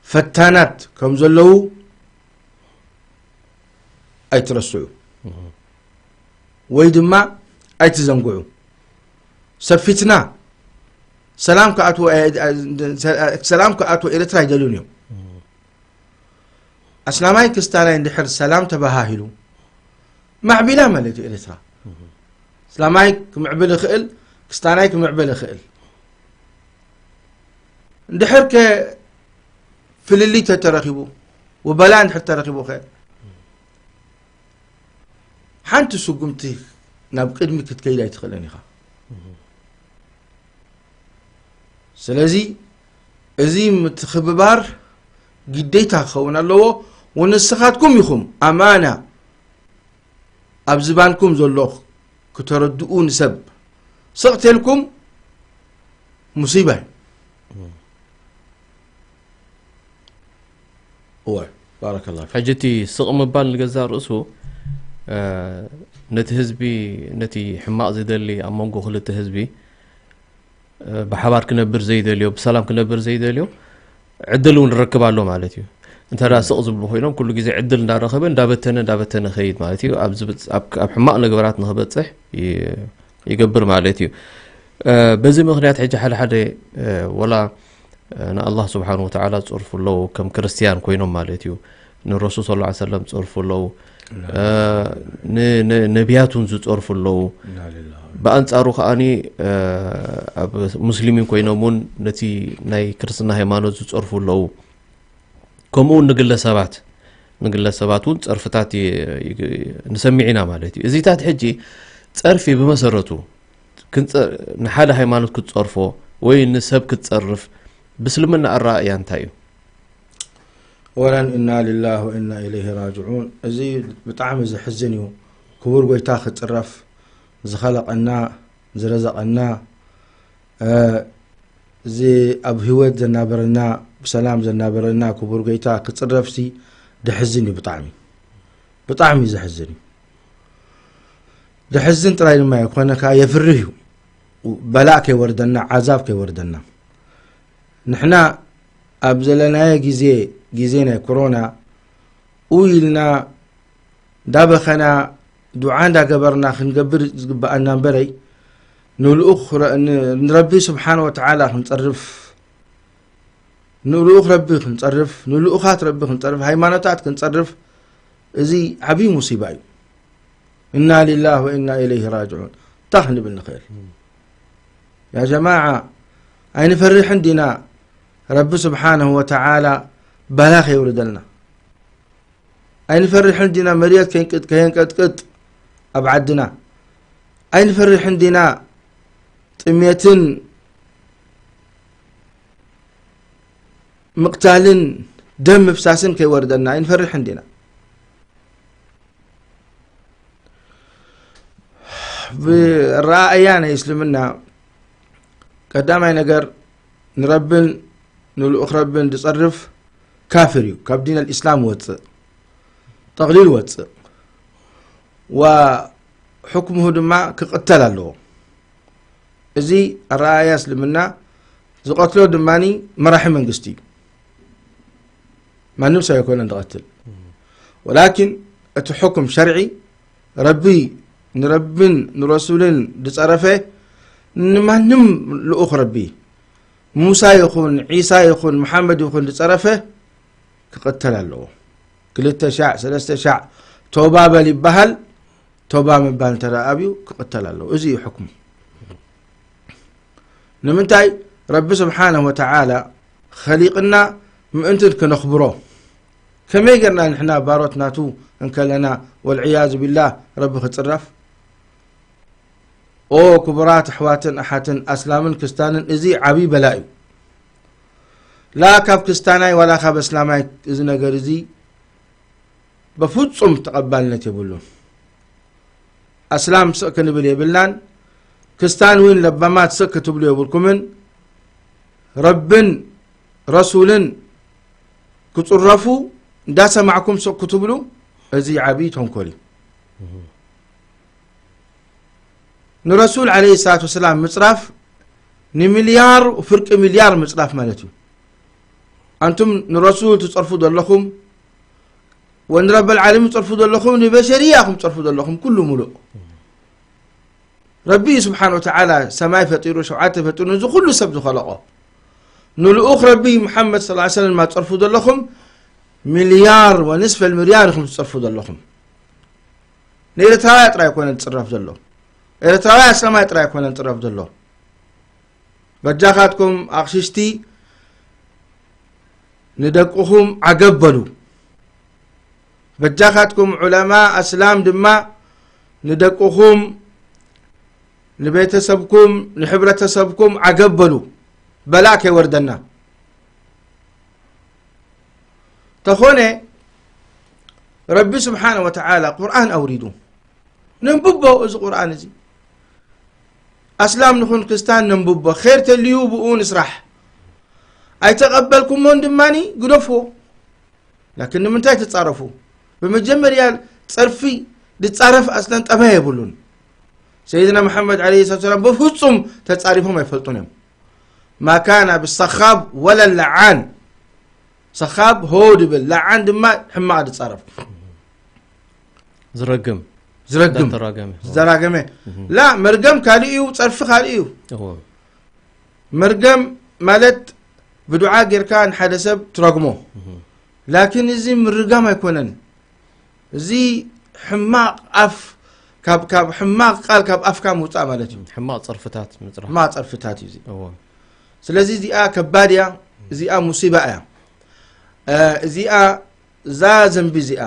ፈታናት ከም ዘለዉ ኣይትረስዑ። ወይ ድማ ኣይትዘንግዑ። ሰብ ፊትና ሰላም ክኣትዎ፣ ሰላም ክኣትዎ ኤርትራ ኣይደልዩን እዮም። ኣስላማይ ክስታናይ እንድሕር ሰላም ተበሃሂሉ፣ ማዕቢላ ማለት እዩ ኤርትራ። እስላማይ ክምዕብል ይኽእል፣ ክስታናይ ክምዕብል ይኽእል። እንድሕር ከ ፍልልይ ተተረኺቡ፣ ወበላ እንድሕር ተረኺቡ ከ ሓንቲ ስጉምቲ ናብ ቅድሚ ክትከይድ ኣይትኽእልን ኢኻ። ስለዚ እዚ ምትኽብባር ግዴታ ክኸውን ኣለዎ። ወንስኻትኩም ኢኹም ኣማና ኣብ ዝባንኩም ዘሎ ክተረድኡ ንሰብ ስቕ ተልኩም ሙሲባ እዩ። እወ፣ ባረከላሁ ፊክ። ሕጂ እቲ ስቕ ምባል ንገዛእ ርእሱ፣ እ፣ ነቲ ህዝቢ፣ ነቲ ሕማቕ ዝደሊ ኣብ መንጎ ክልተ ህዝቢ፣ እ፣ ብሓባር ክነብር ዘይደልዮ፣ ብሰላም ክነብር ዘይደልዮ ዕድል እውን ይረክብ ኣሎ ማለት እዩ። እንተ ደኣ ስቕ ዝብሉ ኮይኖም ኩሉ ግዜ ዕድል እንዳረኸበ እንዳበተነ፣ እንዳበተነ ኸይድ ማለት እዩ። ኣብ ዝብጽ-፣ ኣብ፣ ኣብ ሕማቕ ነገራት ንኽበጽሕ ይ-፣ ይገብር ማለት እዩ። እ፣ በዚ ምኽንያት ሕጂ ሓደ ሓደ፣ እ፣ ወላ፣ እ፣ ንኣላህ ስብሓን ወተዓላ ዝጸርፉ ኣለዉ፣ ከም ክርስትያን ኮይኖም ማለት እዩ። ንረሱል ሰለላሁ ዐለይሂ ወሰለም ዝጸርፉ ኣለዉ። እ፣ ን-፣ ን-፣ ነቢያት እውን ዝጸርፉ ኣለዉ። ኢና ሊላሂ። ብኣንጻሩ ከኣኒ፣ እ፣ ኣብ ሙስሊሚን ኮይኖም እውን ነቲ ናይ ክርስትና ሃይማኖት ዝጸርፉ ኣለዉ። ከምኡ እውን ንግለሰባት፣ ንግለሰባት እውን ጸርፍታት ይ-፣ ይ-፣ ንሰምዕ ኢና ማለት እዩ። እዚታት ሕጂ ጸርፊ ብመሰረቱ ክንጸ-፣ ንሓደ ሃይማኖት ክትጸርፎ ወይ ንሰብ ክትጸርፍ ብእስልምና ኣረኣእያ እንታይ እዩ? ወለን ኢና ሊላህ ወኢና ኢለይሂ ራጅዑን። እዚ ብጣዕሚ ዘሕዝን እዩ። ክቡር ጎይታ ክጽረፍ፣ ዝኸለቐና፣ ዝረዘቐና፣ እ፣ እዚ ኣብ ህይወት ዘናበረና፣ ብሰላም ዘናበረና ክቡር ጎይታ ክጽረፍሲ ደሕዝን እዩ ብጣዕሚ። ብጣዕሚ እዩ ዘሕዝን እዩ። ደሕዝን ጥራይ ድማ ኣይኮነ፣ ከኣ የፍርህ እዩ። በላእ ከይወርደና፣ ዓዛብ ከይወርደና። ንሕና ኣብ ዘለናዮ ግዜ፣ ግዜ ናይ ኮሮና፣ ኡይ ኢልና እንዳበኸና፣ ዱዓ እንዳገበርና ክንገብር ዝግብኣና እምበረይ፣ ንልኡኽ ረ-፣ ን-፣ ንረቢ ስብሓነ ወተዓላ ክንጸርፍ፣ ንልኡኽ ረቢ ክንጸርፍ፣ ንልኡኻት ረቢ ክንጸርፍ፣ ሃይማኖታት ክንጸርፍ፣ እዚ ዓብዪ ሙሲባ እዩ። እና ሊላህ ወኢና ኢለይሂ ራጅዑን። እንታይ ክንብል ንኽእል? ያ ጀማዓ፣ ኣይንፈርሕን ዲና ረቢ ስብሓነሁ ወተዓላ ባላ ከየውርደልና? ኣይንፈርሕን ዲና መርየት ከይንቅጥ-፣ ከየንቀጥቅጥ ኣብ ዓድና? ኣይንፈርሕን ዲና ጥሜትን ምቕታልን ደም ምፍሳስን ከይወርደና ኣይንፈርሕን ዲና? ብኣረኣእያ ናይ እስልምና ቀዳማይ ነገር ንረብን ንልኡኽ ረብን ዝጸርፍ ካፍር እዩ፣ ካብ ዲን ኣልእስላም ወጽእ፣ ጠቕሊል ወጽእ። ወሕክምሁ ድማ ክቕተል ኣለዎ። እዚ ኣረኣእያ እስልምና ዝቐትሎ ድማ መራሒ መንግስቲ እዩ። ማንም ሰብ ኣይኮነን ዝቐትል። ወላኪን እቲ ሕኩም ሸርዒ ረቢ ንረብን ንረሱልን ዝጸረፈ ንማንም ልኡኽ ረቢ ሙሳ ይኹን ዒሳ ይኹን መሓመድ ይኹን ዝጸረፈ ክቕተል ኣለዎ። ክልተ ሻዕ፣ ሰለስተ ሻዕ ቶባ በል ይበሃል። ቶባ ምባል እንተ ደኣ ኣብዩ ክቕተል ኣለዎ። እዚ እዩ ሕክሙ። ንምንታይ? ረቢ ስብሓነሁ ወተዓላ ኸሊቕና ምእንቲ ክነኽብሮ። ከመይ ጌርና ንሕና ባሮት ናቱ እንከለና ወልዕያዙ ቢላህ ረቢ ክጽረፍ? ኦ ክቡራት ኣሕዋትን ኣሓትን ኣስላምን ክስታንን፣ እዚ ዓብዪ በላ እዩ። ላ ካብ ክስታናይ ዋላ ካብ ኣስላማይ እዚ ነገር እዚ በፍጹም ተቐባልነት የብሉን። ኣስላም ስቕ ክንብል የብልናን። ክስታን እውን ለባማት ስቕ ክትብሉ የብልኩምን። ረብን ረሱልን ክጽረፉ እንዳሰማዕኩም ስቕ ክትብሉ፣ እዚ ዓብዪ ተንኮል እዩ። ንረሱል ዓለይሂ ሰላቱ ወሰላም ምጽራፍ ንሚልያር ፍርቂ ሚልያር ምጽራፍ ማለት እዩ። ኣንቱም ንረሱል ትጸርፉ ዘለኹም ወንረበል ዓለሚን ትጸርፉ ዘለኹም ንበሸርያ ኢኹም ትጸርፉ ዘለኹም ኩሉ ሙሉእ። ረቢ ስብሓን ወተዓላ ሰማይ ፈጢሩ፣ ሸውዓተ ፈጢሩ፣ ነዚ ኩሉ ሰብ ዝኸለቆ ንልኡኽ ረቢ ሙሓመድ ሰለላሁ ዐለይሂ ወሰለም ትጸርፉ ዘለኹም፣ ሚልያር ወንስፈል ሚልያር ኢኹም ትጸርፉ ዘለኹም። ንኤርትራውያ ጥራይ ኣይኮነን ዝጽረፍ ዘሎ። ኤርትራውያ ሰማይ ጥራይ ኣይኮነን ዝጽረፍ ዘሎ። በጃኻትኩም ኣቕሽሽቲ ንደቅኹም ዓገብ በሉ። በጃኻትኩም ዑለማ ኣስላም ድማ ንደቅኹም፣ ንቤተሰብኩም፣ ንሕብረተሰብኩም ዓገብ በሉ። በላእ ከይወርደና። ተኾነ ረቢ ስብሓነ ወተዓላ ቁርኣን ኣውሪዱ። ነንብቦ እዚ ቁርኣን እዚ። ኣስላም ንኹን ክርስታን ነንብቦ። ኼር ተልዩ ብኡ ንስራሕ። ኣይተቐበልኩሞን ድማኒ ግደፍዎ። ላኪን ንምንታይ ትጻረፉ? ብመጀመርያ ጸርፊ ዝጻረፍ ኣስለን ጠባይ የብሉን። ሰይድና መሓመድ ዓለይሂ ሰላቱ ወሰላም ብፍጹም ተጻሪፎም ኣይፈልጡን እዮም። ማ ካነ ብሰኻብ ወለ ለዓን። ሰኻብ ሆ ድብል፣ ለዓን ድማ ሕማቕ ዝጻረፍ። ዝረግም። ዝረግም። እንዳተራገመ። ዝዘራገመ። እህ። ላ፣ መርገም ካልእ እዩ፣ ጸርፊ ካልእ እዩ። እዎ። መርገም ማለት ብዱዓ ጌርካ ንሓደ ሰብ ትረግሞ። እህ። ላኪን እዚ ምርጋም ኣይኮነን። እዚ ሕማቕ ኣፍ፣ ካብ፣ ካብ ሕማቕ ቃል ካብ ኣፍካ ምውጻእ ማለት እዩ። ሕማቕ ጸርፍታት ምጽራሕ። ሕማቕ ጸርፍታት እዩ እዚ። እዎ። ስለዚ እዚኣ ከባድ እያ፣ እዚኣ ሙሲባ እያ። እ፣ እዚኣ፣ እዛ ዘንቢ እዚኣ፣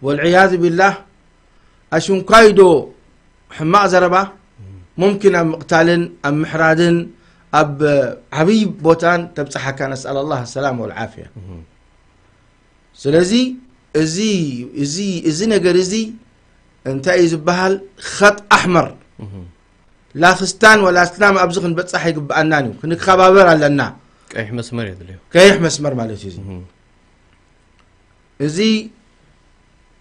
ወልዕያዝ ቢላህ፣ ኣሽንኳይ ዶ ሕማቕ ዘረባ፣ ሙምኪን ኣብ ምቕታልን ኣብ ምሕራድን ኣብ ዓብዪ ቦታን ተብጽሓካ፣ ነስኣል ኣላህ ሰላም ወልዓፍያ። እህ። ስለዚ እዚ፣ እዚ፣ እዚ ነገር እዚ እንታይ እዩ ዝበሃል? ኸጥ ኣሕመር። እህ። ላ ክስታን ወላ እስላም ኣብዚ ክንበጽሕ ኣይግብኣናን እዩ። ክንከባበር ኣለና። ቀይሕ መስመር የድልዮ። ቀይሕ መስመር ማለት እዩ እዚ። እህ። እዚ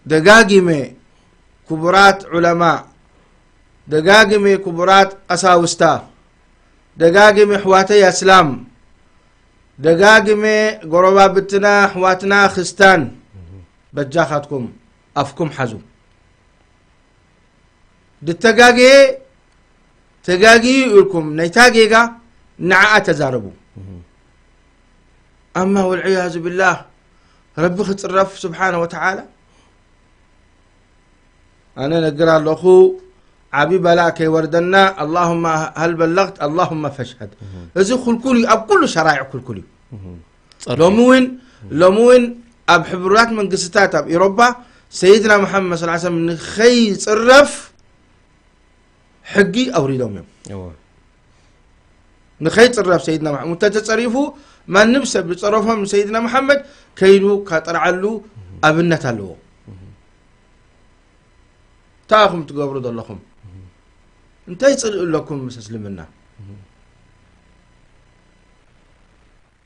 ደጋጊመ ክቡራት ዑለማ፣ ደጋጊመ ክቡራት ቀሳውስታ፣ ደጋጊመ ኣሕዋተይ ኣስላም፣ ደጋጊመ ጎረባብትና ኣሕዋትና ክስታን፣ በጃኻትኩም ኣፍኩም ሓዙ። ድተጋገየ ተጋጊዩ ኢልኩም ናይታ ጌጋ ንዓኣ ተዛረቡ። እህ። ኣማ ወልዕያዙ ቢላህ፣ ረቢ ክጽረፍ ስብሓነ ወተዓላ። ኣነ ነግር ኣለኹ፣ ዓቢ በላእ ከይወርደና፣ ኣላሁመ ሀል በለግት፣ ኣላሁመ ፈሽሀድ። እህ። እዚ ክልኩል እዩ፣ ኣብ ኩሉ ሸራይዕ ክልኩል እዩ። እህ። ጸርፊ። ሎሚ እውን፣ ሎሚ እውን ኣብ ሕቡራት መንግስትታት ኣብ ኤሮፓ ሰይድና መሓመድ ሰለላሁ ዐለይሂ ወሰለም ንኸይጽረፍ ሕጊ ኣውሪዶም እዮም። እዎ። ንኸይጽረፍ ሰይድና መሓመድ እንተተጸሪፉ፣ ማንም ሰብ ዝጸረፎም ንሰይድና መሓመድ ከይዱ ካጠርዓሉ ኣብነት ኣለዎ። እንታይ ኢኹም ትገብሩ ዘለኹም? እንታይ ጽልኢ ኣለኩም ምስ እስልምና?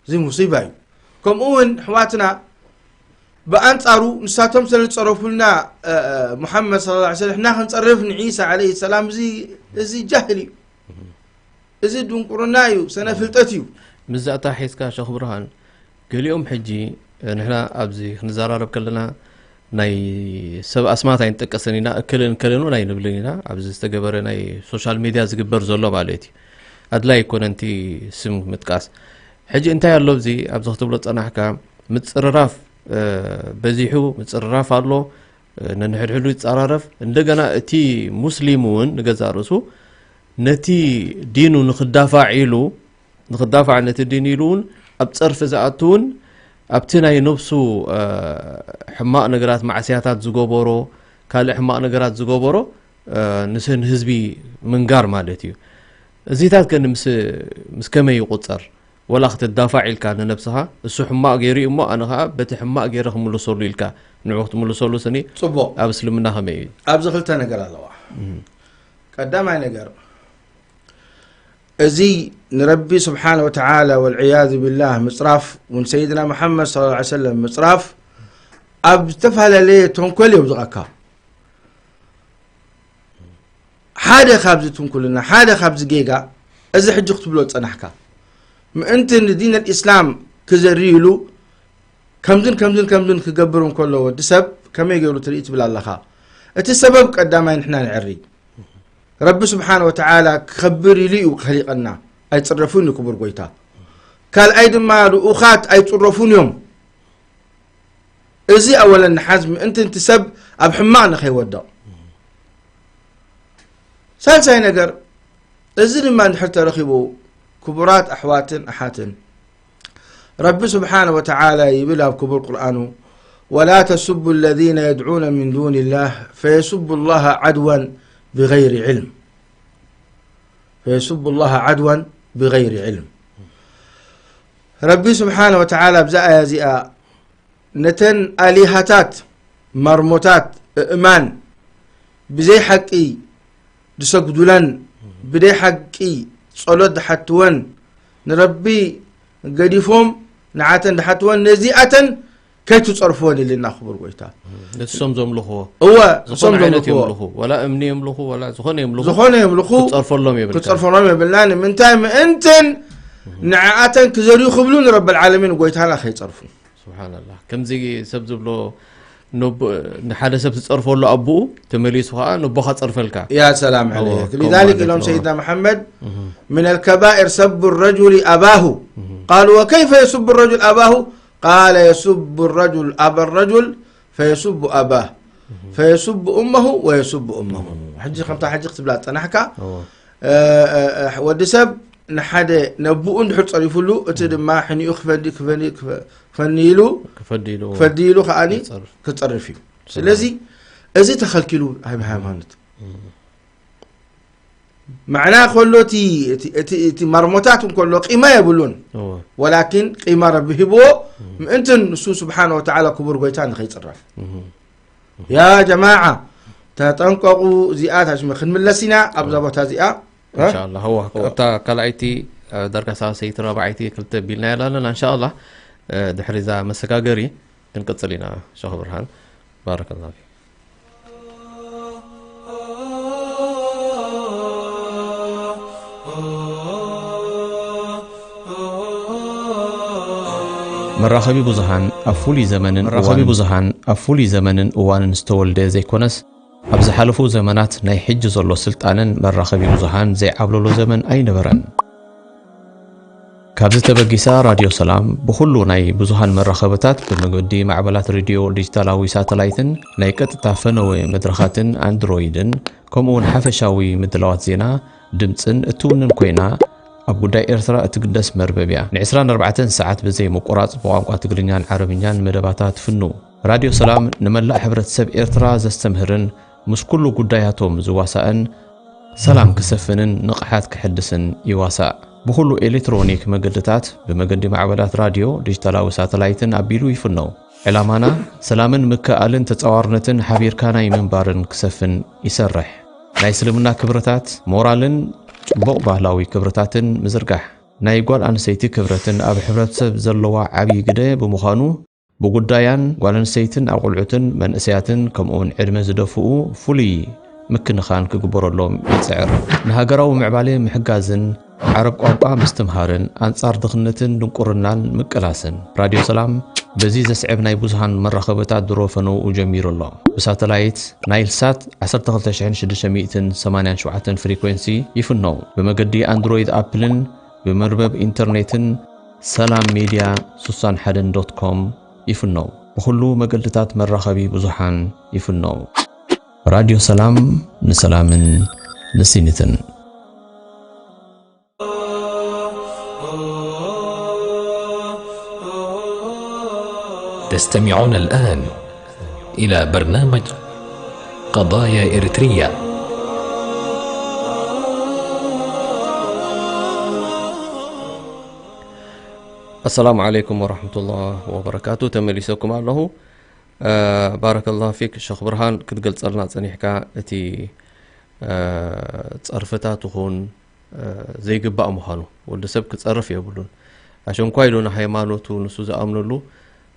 እዚ ሙሲባ እዩ። ከምኡ እውን ኣሕዋትና ብኣንጻሩ ንሳቶም ስለ ዝጸረፉልና፣ እ፣ እ፣ ሙሓመድ ሰለላሁ ዐለይሂ ወሰለም፣ ንሕና ክንጸርፍ ንዒሳ ዓለይሂ ሰላም፣ እዚ፣ እዚ ጃህል እዩ። እዚ ድንቁርና እዩ፣ ሰነ ፍልጠት እዩ። ምስዚ ኣተሓሒዝካ ሸኽ ብርሃን፣ ገሊኦም ሕጂ፣ እ፣ ንሕና ኣብዚ ክንዘራረብ ከለና ናይ ሰብ ኣስማት ኣይንጠቀስን ኢና፣ እከለን እከለን እውን ኣይንብልን ኢና። ኣብዚ ዝተገበረ ናይ ሶሻል ሚድያ ዝግበር ዘሎ ማለት እዩ። ኣድላይ ኣይኮነን እቲ ስም ምጥቃስ። ሕጂ እንታይ ኣሎ ኣብዚ፣ ኣብዚ ክትብሎ ዝጸናሕካ፣ ምጽርራፍ፣ እ፣ በዚሑ፣ ምጽርራፍ ኣሎ፣ እ፣ ነንሕድሕዱ ይጸራረፍ። እንደገና እቲ ሙስሊም እውን ንገዛእ ርእሱ ነቲ ዲኑ ንኽዳፋዕ ኢሉ፣ ንኽዳፋዕ ነቲ ዲን ኢሉ እውን ኣብ ጸርፊ ዝኣቱ እውን ኣብቲ ናይ ነብሱ፣ እ፣ ሕማቕ ነገራት፣ ማዕስያታት ዝገበሮ፣ ካልእ ሕማቕ ነገራት ዝገበሮ፣ እ፣ ንስ-፣ ንህዝቢ ምንጋር ማለት እዩ። እዚታት ከ ምስ፣ ምስ ከመይ ይቑጸር? ወላ ክትዳፋዕ ኢልካ ንነብስኻ፣ እሱ ሕማቕ ገይሩ እዩ እሞ ኣነ ኸኣ በቲ ሕማቕ ገይረ ክምልሰሉ ኢልካ ንዑ ክትምልሰሉ ስኒ ጽቡቕ። ኣብ እስልምና ከመይ እዩ? ኣብዚ ክልተ ነገር ኣለዋ። እም። ቀዳማይ ነገር፣ እዚ ንረቢ ስብሓነ ወተዓላ ወልዕያዙ ቢላህ ምጽራፍ፣ እውን ሰይድና መሓመድ ሰለላሁ ዐለይሂ ወሰለም ምጽራፍ፣ ኣብ ዝተፈላለየ ተንኮል እዮም ዝቐካ። ሓደ ካብዚ ትንኩልና፣ ሓደ ካብዚ ጌጋ፣ እዚ ሕጂ ክትብሎ ዝጸናሕካ፣ ምእንቲ ንዲን ኣልኢስላም ክዘሪ ኢሉ፣ ከምዝን ከምዝን ከምዝን ክገብር እንከሎ ወዲ ሰብ፣ ከመይ ገይሩ ትርኢ ትብል ኣለኻ? እቲ ሰበብ ቀዳማይ ንሕና ንዕሪ። ረቢ ስብሓን ወተዓላ ክኸብር ኢሉ እዩ ከሊቐና። ኣይፅረፉን እዩ ክቡር ጎይታ። ካልኣይ ድማ ልኡኻት ኣይፅረፉን እዮም። እዚ ኣወለን ንሓዝ ምእንቲ እቲ ሰብ ኣብ ሕማቕ ንኸይወድቕ። ሳልሳይ ነገር፣ እዚ ድማ እንድሕር ተረኺቡ ክቡራት ኣሕዋትን ኣሓትን፣ ረቢ ስብሓነ ወተዓላ ይብል ኣብ ክቡር ቁርኣኑ፣ ولا تسبوا الذين يدعون من دون الله فيسبوا الله عدوا بغير علم فيسبوا الله عدوا بغير علم። ረቢ ስብሓነ ወተዓላ ኣብዛ ኣያ እዚኣ ነተን ኣሊሃታት ማርሞታት እእማን ብዘይ ሓቂ ዝሰግዱለን፣ ብዘይ ሓቂ ጸሎት ዝሓትወን፣ ንረቢ ገዲፎም ንዓተን ዝሓትወን፣ ነዚኣተን ከይትጸርፍወን ኢልና ክቡር ጎይታ። ንሶም ዘምልኽዎ። እወ፣ ዝኾነ እሶም ዓይነት ዘምልኽዎ። የምልኹ፣ ወላ እምኒ የምልኹ፣ ወላ ዝኾነ የምልኹ፣ ዝኾነ የምልኹ፣ ክትጸርፈሎም የብልካ። ክትጸርፈሎም የብልናን። ንምንታይ ምእንትን ንዓኣተን ክዘርዩ ክብሉ ንረብል ዓለሚን ጎይታና ከይጸርፉ። ስብሓንላህ። ከምዚ ሰብ ዝብሎ ነቦ-፣ ንሓደ ሰብ ትጸርፈሉ ኣቦኡ ተመሊሱ ኸዓ ነቦኻ ጸርፈልካ። يا سلام እዎ፣ عليك. ከምኡ لذلك ማለት ኢሎም ነው። ሰይድና መሓመድ፣ من الكبائر سب الرجل أباه. قالوا وكيف يسب الرجل أباه؟ قال يسب الرجل أبا الرجل فيسب أباه فيسب أمه ويسب أمه. ሕጂ ከምታ ሕጂ ክትብላ ዝጸናሕካ፣ እዎ። እ፣ እ፣ እ፣ ወዲ ሰብ ንሓደ ነብኡ እንድሕር ጸሪፉሉ፣ እቲ ድማ ሕኒኡ ክፈዲ-፣ ክፈኒ-፣ ክፈ-፣ ክፈኒ ኢሉ፣ ክፈዲ ኢሉ፣ ክፈዲ ኢሉ ከኣኒ ክጸርፍ። ክጸርፍ እዩ። ስለዚ እዚ ተኸልኪሉ ኣብ ሃይማኖት። ማዕና ከሎ እቲ፣ እቲ፣ እቲ፣ እቲ ማርሞታት እንከሎ ቂማ የብሉን። እዎ። ወላኪን ቂማ ረቢ ሂብዎ፣ ምእንትን ንሱ ስብሓነ ወተዓላ ክቡር ጎይታ ንኸይጽረፍ። እህ። ያ ጀማዓ፣ ተጠንቀቑ። እዚኣ ታሽመ ክንምለስ ኢና ኣብዛ ቦታ እዚኣ። እ? እንሻኣላህ። እዋ፣ እዋ። ኣብታ ካልኣይቲ፣ እ፣ ዳርጋ ሳልሰይቲ ራብዓይቲ ክልተ ቢልና ያላለና። እንሻኣላህ፣ እ፣ ድሕሪ እዛ መሰጋገሪ ክንቅጽል ኢና። ሸኽ ብርሃን፣ ባረከላሁ ፊክ። መራኸቢ ብዙሃን ኣብ ፍሉይ ዘመንን መራኸቢ እዋንን ብዙሃን ኣብ ፍሉይ ዘመንን እዋንን ዝተወልደ ዘይኮነስ፣ ኣብ ዝሓለፉ ዘመናት ናይ ሕጂ ዘሎ ስልጣነን መራኸቢ ብዙሃን ዘይዓብለሎ ዘመን ኣይነበረን። ካብዚ ተበጊሳ ራድዮ ሰላም ብኹሉ ናይ ብዙሃን መራኸብታት ብመገዲ ማዕበላት ሬድዮ ዲጂታላዊ ሳተላይትን ናይ ቀጥታ ፈነወ መድረኻትን ኣንድሮይድን ከምኡውን ሓፈሻዊ ምድላዋት ዜና፣ ድምጽን እትውንን ኮይና ኣብ ጉዳይ ኤርትራ እትግደስ መርበብ እያ። ን ዕስራን ኣርባዕተን ሰዓት ብዘይ ምቁራጽ ብቋንቋ ትግርኛን ዓረብኛን መደባታ ትፍኑ። ራድዮ ሰላም ንመላእ ሕብረተሰብ ኤርትራ ዘስተምህርን ምስ ኩሉ ጉዳያቶም ዝዋሳእን ሰላም ክሰፍንን ንቕሓት ክሕድስን ይዋሳእ። ብኹሉ ኤሌክትሮኒክ መገድታት ብመገዲ ማዕበላት ራድዮ፣ ዲጂታላዊ ሳተላይትን ኣቢሉ ይፍነው። ዕላማና ሰላምን ምክእኣልን ተጻዋርነትን ሓቢርካ ናይ ምንባርን ክሰፍን ይሰርሕ። ናይ እስልምና ክብርታት፣ ሞራልን ጽቡቕ ባህላዊ ክብርታትን ምዝርጋሕ። ናይ ጓል ኣንስተይቲ ክብረትን ኣብ ሕብረተሰብ ዘለዋ ዓብዪ ግደ ብምዃኑ፣ ብጉዳያን ጓል ኣንስተይትን ኣቑልዑትን መንእሰያትን ከምኡውን ዕድመ ዝደፍኡ ፍሉይ ምክንኻን ክግበረሎም ይጽዕር። ንሃገራዊ ምዕባለ ምሕጋዝን ዓረብ ቋንቋ ምስትምሃርን ኣንጻር ድኽነትን ድንቁርናን ምቅላስን። ራድዮ ሰላም በዚ ዘስዕብ ናይ ብዙሃን መራኸብታት ድሮ ፈነውኡ ጀሚሩ ኣሎ። ብሳተላይት ናይል ሳት ዓሰርተ ክልተ ሽሕን ሽዱሽተ ሚእትን ሰማንያን ሸውዓተን ፍሪኮንሲ ይፍነው። ብመገዲ ኣንድሮይድ ኣፕልን ብመርበብ ኢንተርኔትን ሰላም ሜድያ ስሳን ሓደን ዶት ኮም ይፍነው። ብኹሉ መገድታት መራኸቢ ብዙሓን ይፍነው። ራድዮ ሰላም ንሰላምን ንሲኒትን። تستمعون الآن إلى برنامج قضايا إريتريا. ኣሰላሙ ዓለይኩም ወረሕመቱላህ ወበረካቱ። ተመሊሰኩም ኣለኹ። እ፣ ባረከላሁ ፊክ ሸኽ ብርሃን፣ ክትገልጸልና ጸኒሕካ እቲ፣ እ፣ ጸርፍታት ይኹን፣ እ፣ ዘይግባእ ምዃኑ፣ ወዲ ሰብ ክጸርፍ የብሉን። ኣሸንኳይ ኢሉ ንሃይማኖቱ ንሱ ዝኣምነሉ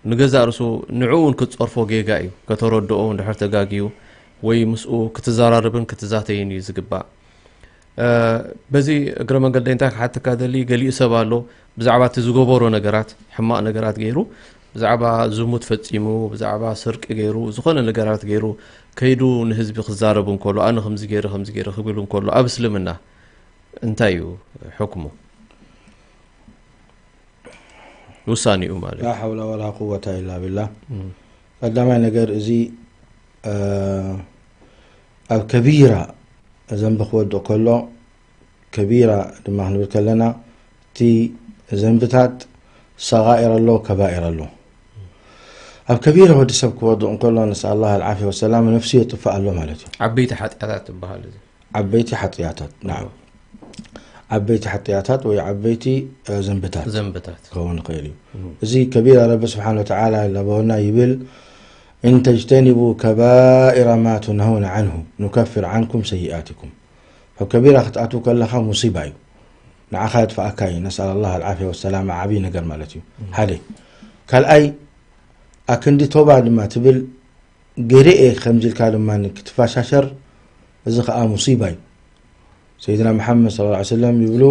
ንገዛእ ርእሱ ንዕኡ እውን ክትጸርፎ ጌጋ እዩ። ከተረድኦ እንድሕር ተጋግዩ ወይ ምስኡ ክትዘራረብን ክትዛተይን እዩ ዝግባእ። እ፣ በዚ እግረ መንገደይ እንታይ ክሓተካ ደሊ፣ ገሊኡ ሰብ ኣሎ ብዛዕባ እቲ ዝገበሮ ነገራት፣ ሕማቕ ነገራት ገይሩ ብዛዕባ ዝሙት ፈጺሙ፣ ብዛዕባ ስርቂ ገይሩ፣ ዝኾነ ነገራት ገይሩ፣ ከይዱ ንህዝቢ ክዛረብ እንከሎ፣ ኣነ ከምዚ ገይረ፣ ከምዚ ገይረ ክብል እንከሎ፣ ኣብ እስልምና እንታይ እዩ ሕክሙ? ውሳኔኡ ማለት እዩ። ላ ሐውላ ወላ ቁወታ ኢላ ቢላህ። እም። ቀዳማይ ነገር እዚ፣ እ፣ ኣብ ከቢራ ዘንቢ ክወድቕ ከሎ፣ ከቢራ ድማ ክንብል ከለና፣ እቲ ዘንብታት ሰጋኢር ኣሎ፣ ከባኢር ኣሎ። ኣብ ከቢራ ወዲ ሰብ ክወድቕ እንከሎ፣ ነስኣል ላህ ኣልዓፍያ ወሰላም፣ ነፍሱ የጥፍእ ኣሎ ማለት እዩ። ዓበይቲ ሓጢኣታት ትበሃል እዚ። ዓበይቲ ሓጢኣታት፣ ናም። ዓበይቲ ሓጢኣታት ወይ ዓበይቲ፣ እ፣ ዘንብታት ዘንብታት። ክኸውን ይኽእል እዩ። እም። እዚ ከቢራ ረቢ ስብሓን ወተዓላ ለበወና ይብል፣ "እን ተጅተኒቡ ከባኢረ ማ ቱንሀውነ ዓንሁ ኑከፍር ዓንኩም ሰይኣትኩም።" ኣብ ከቢራ ክትኣትው ከለኻ ሙሲባ እዩ። ንዓኻ የጥፍኣካ እዩ። ነስኣል ላህ ኣልዓፍያ ወሰላማ፣ ዓብዪ ነገር ማለት እዩ። እም። ሓደ። ካልኣይ፣ ኣክንዲ ቶባ ድማ ትብል፣ ገይረ እየ ከምዚ ኢልካ ድማ ክትፈሻሸር፣ እዚ ኸኣ ሙሲባ እዩ። ሰይድና መሓመድ ሰለላሁ ዐለይሂ ወሰለም ይብሉ፣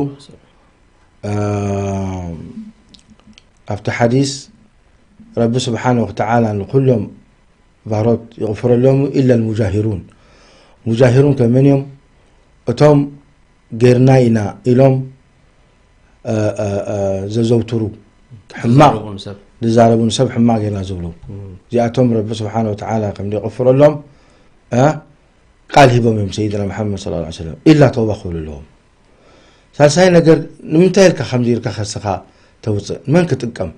እ፣ ኣብቲ ሓዲስ ረቢ ስብሓነ ወተዓላ ንኹሎም ባሮት ይቕፍረሎም ኢላ ልሙጃሂሩን። ሙጃሂሩን ከመን እዮም? እቶም ጌርና ኢና ኢሎም፣ እ፣ እ፣ እ፣ ዘዘውትሩ፣ ሕማቕ ዝዛረቡ ንሰብ። ዝዛረቡ ንሰብ ሕማቕ ጌርና ዝብሉ። እም። እዚኣቶም ረቢ ስብሓነ ወተዓላ ከም ዘይቕፍረሎም፣ እ፣ ቃል ሂቦም እዮም ሰይድና መሓመድ ሰለላሁ ዐለይሂ ወሰለም። ኢላ ተውባ ክብሉ ኣለዎም። ሳልሳይ ነገር፣ ንምንታይ ኢልካ ከምዚ ኢልካ ከስኻ ተውፅእ? ንመን ክጥቀም?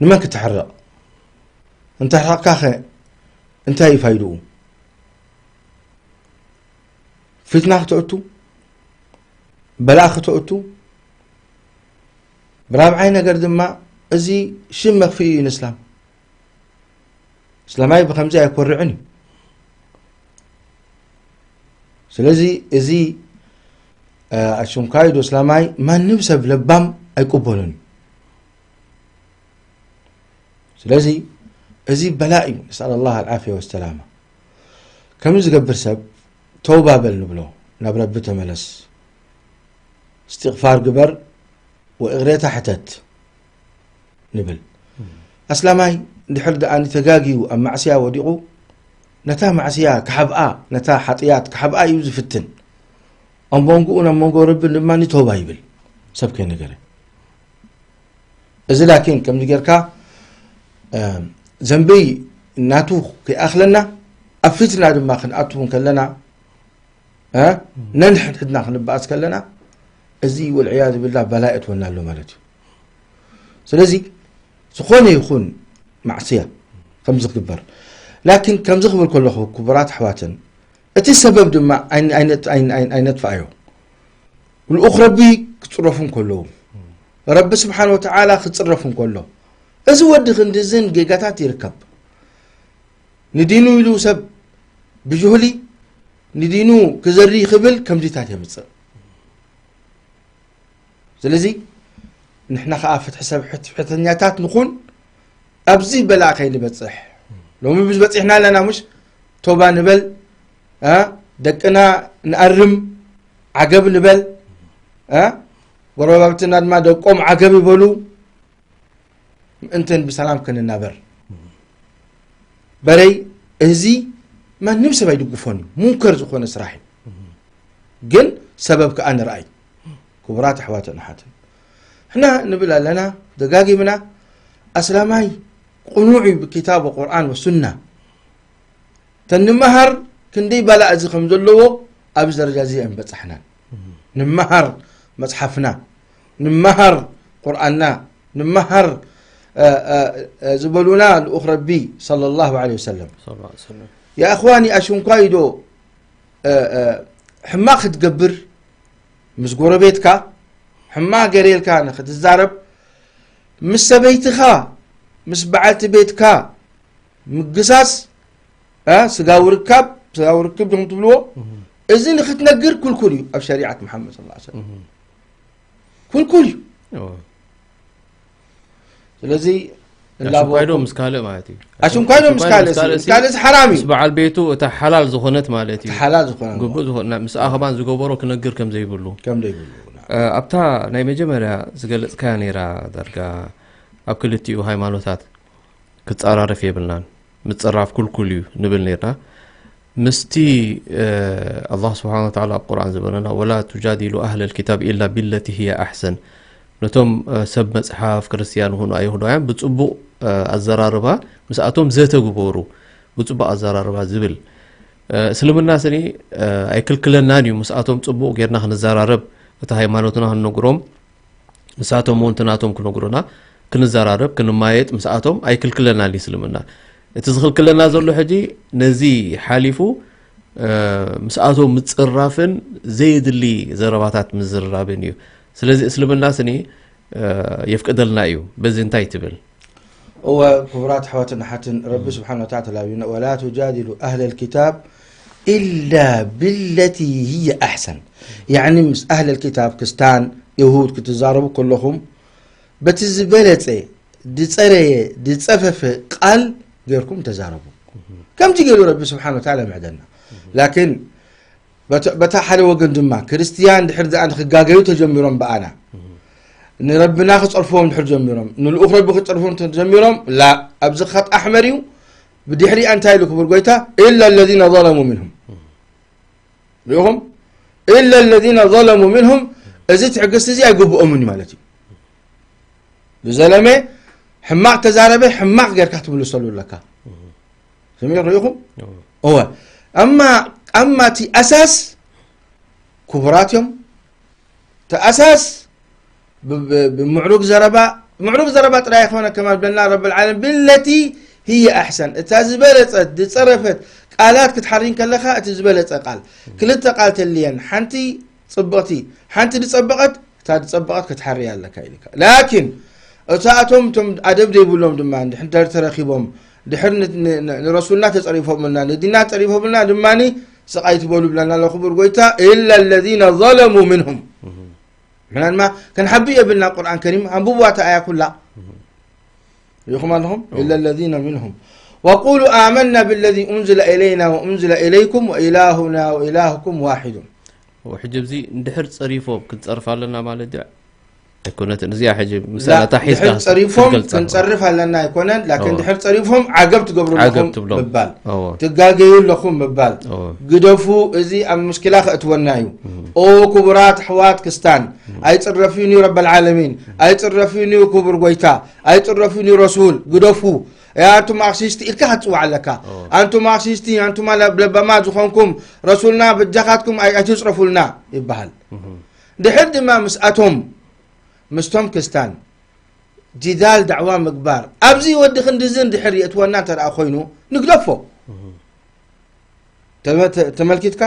ንመን ክትሕረቕ? እንተ ሕረቕካኸ እንታይ እዩ ፋይድኡ? ፊትና ክተእቱ፣ በላእ ክተእቱ። ብራብዓይ ነገር ድማ፣ እዚ ሽም መክፍኢ እዩ ንእስላም። እስላማይ ብኸምዚ ኣይኮርዕን እዩ። ስለዚ እዚ፣ እ፣ ኣሽንኳይዶ እስላማይ ማንም ሰብ ለባም ኣይቅበሉን እዩ። ስለዚ እዚ በላእ እዩ። ነስኣል ላህ ኣልዓፍያ ወሰላማ። ከምዚ ዝገብር ሰብ ተውባ በል ንብሎ፣ ናብ ረቢ ተመለስ፣ እስትቕፋር ግበር፣ ወእቕሬታ ሕተት ንብል። ኣስላማይ ድሕር ደኣ ተጋግዩ ኣብ ማዕስያ ወዲቑ፣ ነታ ማዕስያ ክሓብኣ፣ ነታ ሓጥያት ክሓብኣ እዩ ዝፍትን። ኣብ መንጎኡን ኣብ መንጎ ረብን ድማ ተውባ ይብል፣ ሰብ ከይነገረ። እዚ ላኪን ከምዚ ጌርካ፣ እ፣ ዘንበይ ናቱ ከይኣኽለና፣ ኣብ ፊትና ድማ ክንኣትው ከለና፣ እ፣ ነንሕድሕድና ክንበኣስ ከለና፣ እዚ ወልዕያዙ ቢላህ በላ የእትወና ኣሎ ማለት እዩ። ስለዚ ዝኾነ ይኹን ማዕስያ ከምዚ ክግበር፣ ላኪን ከምዚ ክብል ከለኹ ክቡራት ኣሕዋትን፣ እቲ ሰበብ ድማ ኣይን-፣ ኣይነት-፣ ኣይን-፣ ኣይን-፣ ኣይነጥፍኣዮ። ልኡኽ ረቢ ክጽረፉ እንከለዉ፣ ረቢ ስብሓን ወተዓላ ክጽረፉ እንከሎ፣ እዚ ወዲ ክንድዝን ጌጋታት ይርከብ። ንዲኑ ኢሉ ሰብ ብጅሁሊ ንዲኑ ክዘሪ ክብል ከምዚታት የምጽእ። ስለዚ ንሕና ኸኣ ፍትሒ ሰብ፣ ፍትሐኛታት ንኹን፣ ኣብዚ በላእ ከይንበጽሕ። ሎሚ ብዙ በጺሕና ኣለና፣ ምሽ? ቶባ ንበል፣ እ፣ ደቅና ንኣርም፣ ዓገብ ንበል፣ እ፣ ጎረባብትና ድማ ደቆም ዓገብ ይበሉ፣ ምእንተን ብሰላም ክንናበር። በረይ፣ እዚ ማንም ሰብ ኣይድግፎን እዩ፣ ሙንከር ዝኾነ ስራሕ እዩ። ግን ሰበብ ከኣ ንርኣይ። ክቡራት ኣሕዋትን ኣሓትን፣ ሕና ንብል ኣለና ደጋጊምና፣ ኣስላማይ ቅኑዕ እዩ ብኪታብ ወቁርኣን ወሱና። ተንመሃር ክንደይ ባላእ እዚ ከም ዘለዎ ኣብዚ ደረጃ እዚ ኣይምበጻሕናን። ንመሃር መጽሓፍና፣ ንመሃር ቁርኣንና፣ ንመሃር፣ እ፣ እ፣ እ፣ ዝበሉና ልኡኽ ረቢ ሰለላሁ ዐለይሂ ወሰለም። ሰለላሁ ዐለይሂ ወሰለም። ያ እኽዋኒ፣ ኣሽንኳይ ዶ፣ እ፣ እ፣ ሕማቕ ክትገብር፣ ምስ ጎረቤትካ ሕማቕ ገይረ ኢልካ ንክትዛረብ፣ ምስ ሰበይትኻ፣ ምስ በዓልቲ ቤትካ ምግሳስ፣ እ፣ ስጋዊ ርካብ፣ ስጋዊ ርክብ ዲኹም ትብልዎ፣ እህ። እዚ ንክትነግር ኩልኩል እዩ ኣብ ሸሪዓት መሓመድ ሰለላሁ ዐለይሂ ወሰለም። እህ። ኩልኩል እዩ። እዎ። ስለዚ ኣሽንኳይዶ እላቦ ምስ ካልእ ማለት እዩ። ኣሽንኳይዶ ምስ ካልእ፣ ምስ ካልእ እዚ ሓራም እዩ። ምስ በዓል ቤቱ እታ ሓላል ዝኾነት ማለት እዩ። እታ ሓላል ዝኾነ ግቡእ ዝኾነ፣ ምስኣ ከማን ዝገበሮ ክነግር ከም ዘይብሉ። ከም ዘይብሉ፣ ናም። እ፣ ኣብታ ናይ መጀመርያ ዝገለጽካያ ነይራ ዳርጋ ኣብ ክልቲኡ ሃይማኖታት ክጻራረፍ የብልናን። ምጽራፍ ኩልኩል እዩ ንብል ነርና። ምስቲ ኣላህ ስብሓን ወተዓላ ኣብ ቁርኣን ዝበለና ወላ ቱጃዲሉ ኣህለ ልኪታብ ኢላ ቢለቲ ህየ ኣሕሰን፣ ነቶም ሰብ መፅሓፍ ክርስትያን ይኹኑ ኣይሁዳውያን ብፅቡቕ ኣዘራርባ ምስኣቶም ዘተግበሩ፣ ብፅቡቕ ኣዘራርባ ዝብል። እስልምና ስኒ ኣይክልክለናን እዩ ምስኣቶም ፅቡቕ ጌርና ክንዘራረብ፣ እቲ ሃይማኖትና ክንነግሮም፣ ንሳቶም እውን ትናቶም ክነግሩና ክንዘራረብ ክንማየጥ ምስኣቶም ኣይክልክለናን እዩ እስልምና። እቲ ዝኽልክለና ዘሎ ሕጂ ነዚ ሓሊፉ ምስኣቶም ምፅራፍን ዘየድሊ ዘረባታት ምዝርራብን እዩ። ስለዚ እስልምና ስኒ የፍቅደልና እዩ። በዚ እንታይ ትብል? እወ ክቡራት ኣሕዋትን ኣሓትን፣ ረቢ ስብሓን ወተዓላ ተላቢና፣ ወላ ቱጃዲሉ ኣህለ ልኪታብ ኢላ ብለቲ ህየ ኣሕሰን። ያዕኒ ምስ ኣህለ ልኪታብ ክስታን የሁድ ክትዛረቡ ከለኹም በቲ ዝበለፀ ድፀረየ ድፀፈፈ ቃል ገይርኩም ተዛረቡ። ከምዚ ገይሩ ረቢ ስብሓን ወተዓላ ምዕደና። ላኪን በታ ሓደ ወገን ድማ ክርስትያን ድሕር ደኣ ንክጋገዩ ተጀሚሮም ብኣና ንረብና ክፀርፍዎም ድሕር ጀሚሮም ንልኡኽ ረቢ ክፀርፍዎም ተጀሚሮም ላ ኣብዚ ኸጥ ኣሕመር እዩ። ብድሕሪኣ እንታይ ኢሉ ክቡር ጎይታ ኢላ ለዚነ ዘለሙ ምንሁም ሪኹም ኢላ ለዚነ ዘለሙ ምንሁም። እዚ ትዕግስቲ እዚ ኣይግብኦምን እዩ ማለት እዩ። ብዘለመ ሕማቕ ተዛረበ ሕማቕ ጌርካ ትምልሰሉ ኣለካ። ስሚዕ ርኢኹም እወ ኣማ ኣማ እቲ ኣሳስ ክቡራት እዮም። እቲ ኣሳስ ብምዕሩግ ዘረባ ምዕሩግ ዘረባ ጥራይ ይኮነ ከማ ብለና ረብ ልዓለም ብለቲ ህየ ኣሕሰን እታ ዝበለፀት ዝፀረፈት ቃላት ክትሓሪ ከለካ እቲ ዝበለፀ ቃል ክልተ ቃል ተልየን ሓንቲ ፅብቕቲ ሓንቲ ዝፀበቐት እታ ዝፀበቐት ክትሓርያ ኣለካ ኢልካ ላኪን እታቶም ቶም ኣደብ ዘይብሎም ድማ ድሕር ተረኪቦም ድሕር ንረሱልና ተፀሪፎምልና ንዲና ተፀሪፎምልና ድማ ስቃይ ትበሉ ብለና ኣሎ ክቡር ጎይታ ኢላ ለዚነ ዘለሙ ምንሁም ምናልማ ከንሓቢ የብልና ቁርኣን ከሪም ኣንብብዋ እታ ኣያ ኩላ ሪኢኹም ኣለኹም ኢላ ለዚነ ምንሁም ወቁሉ ኣመና ብለዚ ኡንዝለ ኢለይና ወኡንዝለ ኢለይኩም ወኢላሁና ወኢላሁኩም ዋሒዱን ሕጂ ኣብዚ እንድሕር ፀሪፎም ክንፀርፍ ኣለና ማለት ድዩ? ኣይኮነትን እዚኣ ሕጂ ምሳላታ ሒዝካ ድሕር ፀሪፎም ክንገልፃ ክንፀርፍ ኣለና ኣይኮነን ላኪን ድሕር ፀሪፎም ዓገብ ትገብሩ ዓገብ ኣለኹም ትብሎም። ምባል እዎ። ትጋገዩ ኣለኹም ምባል እዎ። ግደፉ እዚ ኣብ ምሽክላ ከእትወና እዩ እዎ። ኦ ክቡራት ኣሕዋት ክስታን ኣይፅረፍዩን እዩ ረበልዓለሚን ኣይፅረፍዩን እዩ ክቡር ጎይታ ኣይፅረፍዩን እዩ ረሱል ግደፉ ኣንቱም ማርክሲስቲ ኢልካ ክትፅዋዕ ኣለካ ኣንቱም ማርክሲስቲ ኣንቱም ለባማ ዝኾንኩም ረሱልና በጃኻትኩም ኣይትፅረፉልና ይበሃል ድሕር ድማ ምስኣቶም ምስቶም ክስታን ጅዳል ዳዕዋ ምግባር ኣብዚ ወዲ ክንድዚ እንድሕር የእትወና እንተ ኮይኑ ንግደፎ ተመልኪትካ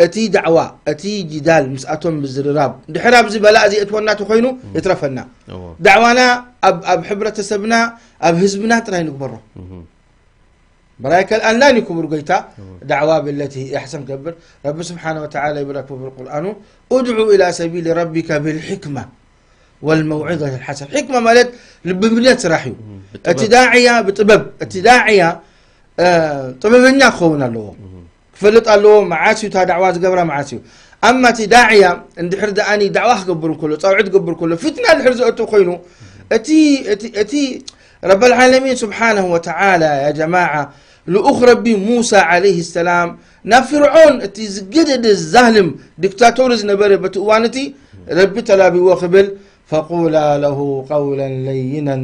እቲ ዳዕዋ እቲ ጅዳል ምስኣቶም ምዝርራብ ድሕር ኣብዚ በላእ ዘእትወና ተኮይኑ ይትረፈና ዳዕዋና ኣብ ሕብረተሰብና ኣብ ህዝብና ጥራይ ንግበሮ በራይ ከልኣልናን እዩ ክቡር ጎይታ ዳዕዋ ብለቲ ኣሕሰን ገብር ረቢ ስብሓን ወተዓላ ይብላ ክቡር ቁርኣኑ ادع إلى سبيل ربك بالحكمة والموعظة الحسنة ሕክማ ማለት ልብምነት ስራሕ እዩ እቲ ዳዕያ ብጥበብ እቲ ዳዕያ ጥበበኛ ክኸውን ኣለዎ ክፈልጥ ኣለዎ መዓስ እዩ እታ ዳዕዋ ዝገብራ መዓስ እዩ ኣማ እቲ ዳዕያ እንድሕር ደኣኒ ዳዕዋ ክገብር እንከሎ ፃውዒ ዝገብር ከሎ ፊትና ድሕር ዘእቱ ኮይኑ እቲ ረበልዓለሚን ስብሓንሁ ወተዓላ ያ ጀማዓ ልኡኽ ረቢ ሙሳ ዓለይህ ሰላም ናብ ፍርዖን እቲ ዝገደደ ዛልም ዲክታቶር ዝነበረ በቲ እዋን እቲ ረቢ ተላቢዎ ክብል ፈቁላ ለሁ ቀውለን ለይነን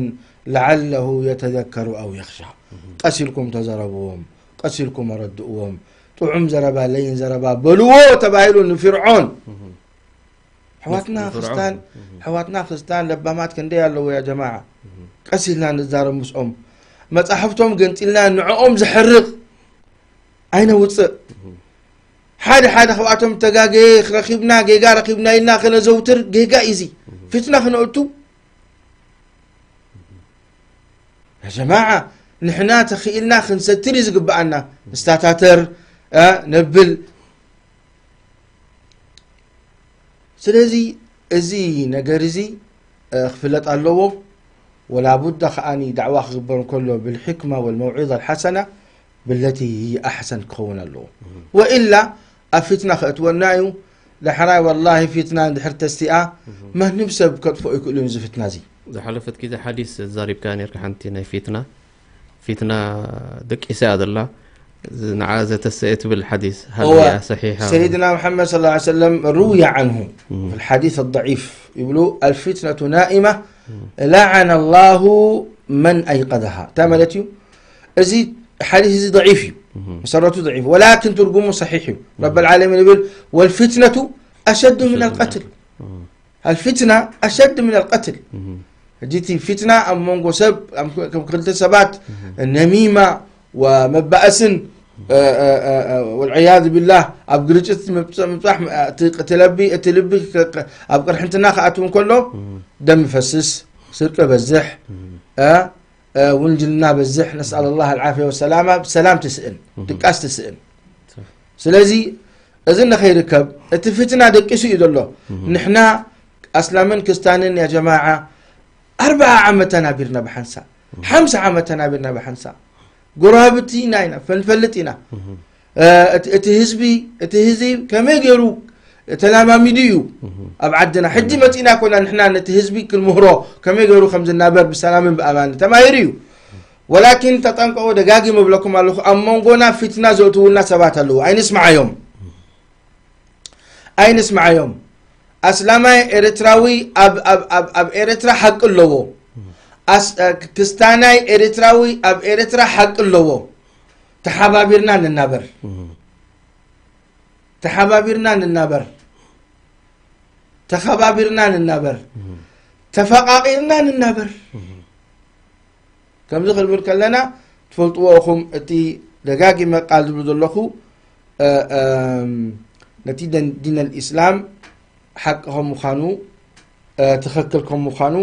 ለዓለሁ የተዘከሩ ኣው የኽሻ ቀሲልኩም ተዘረብዎም ቀሲልኩም ኣረድእዎም ጥዑም ዘረባ ለይን ዘረባ በልዎ ተባሂሉ ንፍርዖን ኣሕዋትና ክርስታን ኣሕዋትና ክርስታን ለባማት ክንደይ ኣለዉ ያ ጀማዓ ቀስ ኢልና ንዛረብ ምስኦም መጻሕፍቶም ገንጢልና ንዕኦም ዘሕርቕ ኣይነውፅእ ሓደ ሓደ ካብኣቶም ተጋገየ ረኪብና ጌጋ ረኪብና ኢልና ከነዘውትር ጌጋ እዩ እዚ ፊትና ክነእቱ ያ ጀማዓ ንሕና ተኽኢልና ክንሰትር እዩ ዝግብኣና ንስታታተር ነብል ስለዚ እዚ ነገር እዚ ክፍለጥ ኣለዎ ወላቡዳ ከዓኒ ዳዕዋ ክግበር እንከሎ ብልሕክማ ወልመውዒዛ ልሓሰና ብለቲ ኣሕሰን ክኸውን ኣለዎ ወኢላ ኣብ ፊትና ከእትወና እዩ ዳሕራይ ወላሂ ፊትና እንድሕር ተስቲኣ ማንም ሰብ ከጥፍኦ ይክእሉ እዩ እዚ ፍትና እዚ ዝሓለፈት ግዜ ሓዲስ ዛሪብካ ነርካ ሓንቲ ናይ ፊትና ፊትና ደቂሳ እያ ዘላ ንዓ ዘተሰ ትብል ሓዲስ هو ሃልያ ሰሒሓ سيدنا محمد صلى الله عليه وسلم روي عنه في الحديث الضعيف يقول الفتنة نائمة لعن الله من أيقظها تملت እዚ ሓዲስ እዚ ضعيف እዩ መሰረቱ ضعيف ولكن ትርጉሙ صحيح እዩ رب العالمين يقول والفتنة أشد من القتل الفتنة أشد من القتل ሕጂ እቲ ፊትና ኣብ መንጎ ሰብ ከም ክልተ ሰባት ነሚማ ወመባእስን ወልዕያዝ ቢላህ ኣብ ግርጭት ምብፃሕ እቲ ልቢ ኣብ ቅርሕንትና ክኣትው እንከሎ ደም ይፈስስ ስርቂ በዝሕ ውንጅልና በዝሕ ነስኣል ላህ ኣልዓፍያ ወሰላማ ብሰላም ትስእን ድቃስ ትስእን ስለዚ እዚ ንኸይርከብ እቲ ፍትና ደቂሱ እዩ ዘሎ ንሕና ኣስላምን ክስታንን ያ ጀማዓ ኣርባዓ ዓመት ተናቢርና ብሓንሳ ሓምሳ ዓመት ተናቢርና ብሓንሳ ጎረባብቲ ኢና ኢና ፈንፈልጥ ኢና እቲ ህዝቢ እቲ ህዝቢ ከመይ ገይሩ ተላማሚዱ እዩ ኣብ ዓድና ሕጂ መፂና ኮና ንሕና ነቲ ህዝቢ ክንምህሮ ከመይ ገይሩ ከም ዝናበር ብሰላምን ብኣማን ተማሂሩ እዩ ወላኪን ተጠንቀቁ ደጋጊመ እብለኩም ኣለኹ ኣብ መንጎና ፊትና ዘእትውና ሰባት ኣለዉ ኣይንስማዓዮም ኣይንስማዓዮም ኣስላማይ ኤርትራዊ ኣብ ኤርትራ ሓቂ ኣለዎ ክስታናይ ኤርትራዊ ኣብ ኤርትራ ሓቂ ኣለዎ ተሓባቢርና ንናበር ተሓባቢርና ንናበር ተኸባቢርና ንናበር ተፈቃቂርና ንናበር ከምዚ ክንብል ከለና ትፈልጥዎ ኢኹም እቲ ደጋጊመ ቃል ዝብሉ ዘለኹ ነቲ ዲን ኣልእስላም ሓቂ ከም ምዃኑ ትኽክል ከም ምዃኑ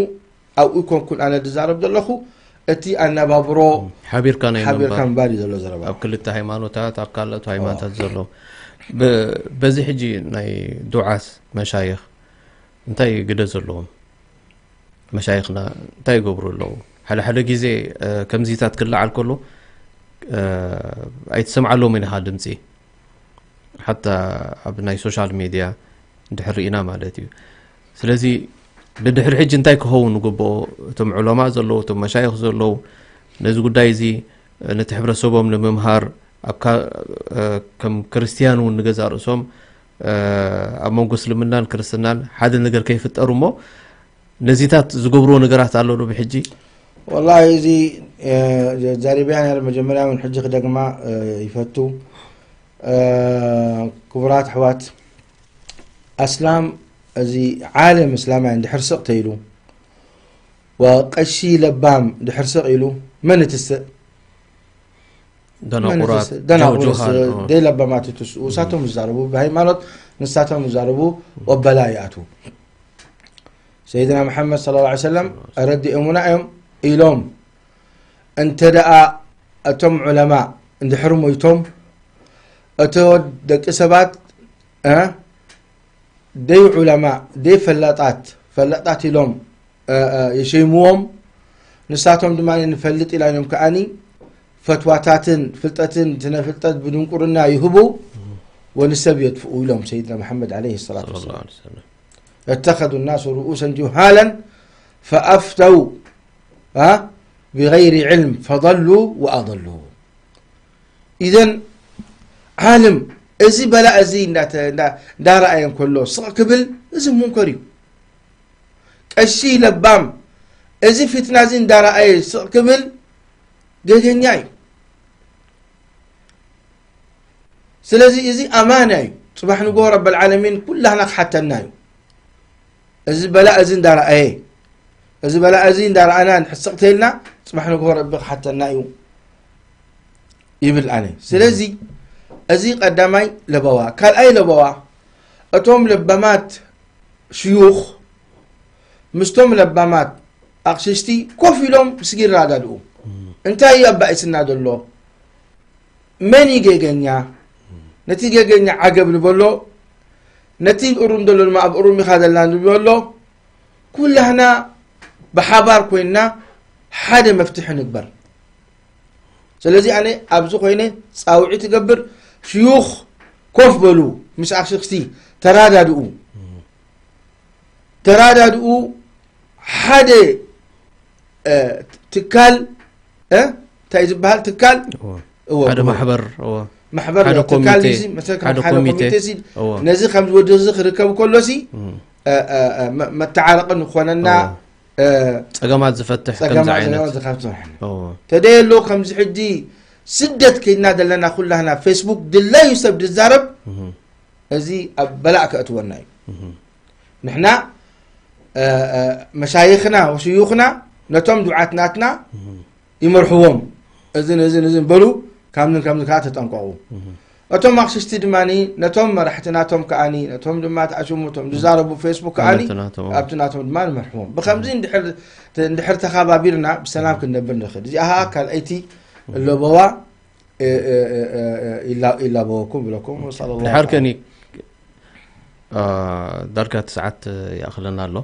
ኣብኡ ይኮንኩን ኣነ ዝዛረብ ዘለኹ እቲ ኣነባብሮ ሓቢርካ ናይ ሓቢርካ ምንባር ምንባር እዩ ዘሎ ዘረባ ኣብ ክልተ ሃይማኖታት ኣብ ካልኦት ሃይማኖታት ዘሎ ብ- በዚ ሕጂ ናይ ዱዓት መሻይኽ እንታይ ግደ ዘለዎም መሻይኽና እንታይ ይገብሩ ኣለዉ ሓደ ሓደ ግዜ እ፣ ከምዚታት ክለዓል ከሎ እ፣ ኣይትሰምዓሎም ኢኻ ድምፂ ሓታ ኣብ ናይ ሶሻል ሚድያ እንድሕር ርኢና ማለት እዩ ስለዚ ብድሕሪ ሕጂ እንታይ ክኸውን ንግብኦ እቶም ዑለማ ዘለዉ እቶም መሻይኽ ዘለዉ ነዚ ጉዳይ እዚ ነቲ ሕብረተሰቦም ንምምሃር ኣብ ካ- እ፣ ከም ክርስትያን እውን ንገዛእ ርእሶም እ፣ ኣብ መንጎ እስልምናን ክርስትናን ሓደ ነገር ከይፍጠር እሞ ነዚታት ዝገብርዎ ነገራት ኣሎ ዶ ብሕጂ ወላሂ እዚ እ፣ ዛሪብያ ነር መጀመርያ እውን ሕጂ ክደግማ እ፣ ይፈቱ እ፣ ክቡራት ኣሕዋት ኣስላም እዚ ዓለም እስላማይ እንድሕር ስቕ ተይሉ ወቀሺ ለባም ድሕር ስቕ ኢሉ መን እቲ ስእ ደናቁራት ደናቁር ጆሃል ደይ ለባማት ትስኡ እሳቶም ዝዛረቡ ብሃይማኖት ንሳቶም ዝዛረቡ ወበላ ይኣትዉ ሰይድና መሓመድ صلى الله عليه وسلم ረዲኦሙና እዮም ኢሎም እንተ ደኣ እቶም ዑለማ እንድሕር ሞይቶም እቶ ደቂ ሰባት እ፣ ደይ ዑለማ ደይ ፈላጣት ፈላጣት ኢሎም እ፣ እ፣ ይሸይምዎም ንሳቶም ድማ ንፈልጥ ኢላዮም ከኣኒ ፈትዋታትን ፍልጠትን ስነ ፍልጠት ብድንቁርና ይህቡ ወንሰብ የጥፍኡ ኢሎም ሰይድና መሓመድ عليه الصلاة والسلام اتخذوا الناس رؤوسا جهالا فأفتوا ها بغير علم فضلوا وأضلوا إذن ዓለም እዚ በላ እዚ እንዳተ- እንዳ- እንዳረኣየ እንከሎ ስቕ ክብል እዚ ሙንከር እዩ ቀሺ ለባም እዚ ፊትና እዚ እንዳረኣየ ስቕ ክብል ገገኛ እዩ ስለዚ እዚ ኣማና እዩ ፅባሕ ንግሆ ረብ ልዓለሚን ኩላህና ክሓተና እዩ እዚ በላ እዚ እንዳረኣየ እዚ በላ እዚ እንዳረኣና ንሕስቕ ተይልና ፅባሕ ንግሆ ረቢ ክሓተና እዩ ይብል ኣነ ስለዚ እዚ ቀዳማይ ለበዋ ካልኣይ ለበዋ እቶም ለባማት ሽዩኽ ምስቶም ለባማት ኣቕሽሽቲ ኮፍ ኢሎም ምስጊ ይረዳድኡ እንታይ እዩ ኣባኢስና ዘሎ መን እዩ ጌገኛ ነቲ ጌገኛ ዓገብ ንበሎ ነቲ እሩም ዘሎ ድማ ኣብ እሩም ኢኻ ዘለና ንበሎ ኩላህና ብሓባር ኮይንና ሓደ መፍትሒ ንግበር ስለዚ ኣነ ኣብዚ ኮይነ ፃውዒት እገብር ሽዩኽ ኮፍ በሉ ምስ ኣሽኽቲ ተራዳድኡ ተራዳድኡ ሓደ እ፣ ትካል፣ እ፣ እንታይ ዝበሃል ትካል? እዎ። እዎ፣ ሓደ እዎ። ማሕበር፣ እዎ። ማሕበር ሓደ ትካል ኮሚቴ፣ እዚ፣ መሰለካ ሓደ ሓደ ኮሚቴ። ኮሚቴ እዚ፣ እዎ። ነዚ ከም ዝወዲ እዚ ክርከብ ከሎ ሲ፣ እም። እ፣ እ፣ እ፣ መ-፣ መተዓረቂ ንኾነና፣ እዎ። እ፣ ጸገማት ዝፈትሕ ጸገማት ከምዚ ዓይነት። ጸገማት ዝፈትሕ። እዎ። ተደየሎ ከምዚ ሕጂ ስደት ከይድና ዘለና ኩላህና ፌስቡክ ድላዩ ሰብ ዝዛረብ እም። እዚ ኣብ በላዕ ከእትወና እዩ። እም። ንሕና፣ እ፣ እ፣ መሻይኽና ወሽዩኽና ነቶም ዱዓት ናትና እም። ይመርሕዎም። እዝን፣ እዝን፣ እዝን በሉ፣ ከምዝን፣ ከምዝን ከኣ ተጠንቀቑ። እም። እቶም ኣቕሽሽቲ ድማኒ ነቶም መራሕቲ ናቶም ከኣኒ፣ ነቶም ድማ ተኣሽሙ፣ እቶም ዝዛረቡ ፌስቡክ ከኣኒ፣ መራሕቲ ናቶም። ኣብቲ ናቶም ድማ ንመርሕዎም። ብኸምዚ እንድሕር፣ እንድሕር ተኻባቢርና ብሰላም ክንነብር ንኽእል። እዚኣ ኸኣ ካልኣይቲ እም። ለበዋ፣ እ፣ እ፣ እ፣ እ፣ እ፣ ኢላ-፣ ኢላበወኩም ብለኩም። ወሰለላሁ ድሓር ከኒ፣ አ፣ ዳርጋ እቲ ሰዓት ይኣኽለና ኣሎ።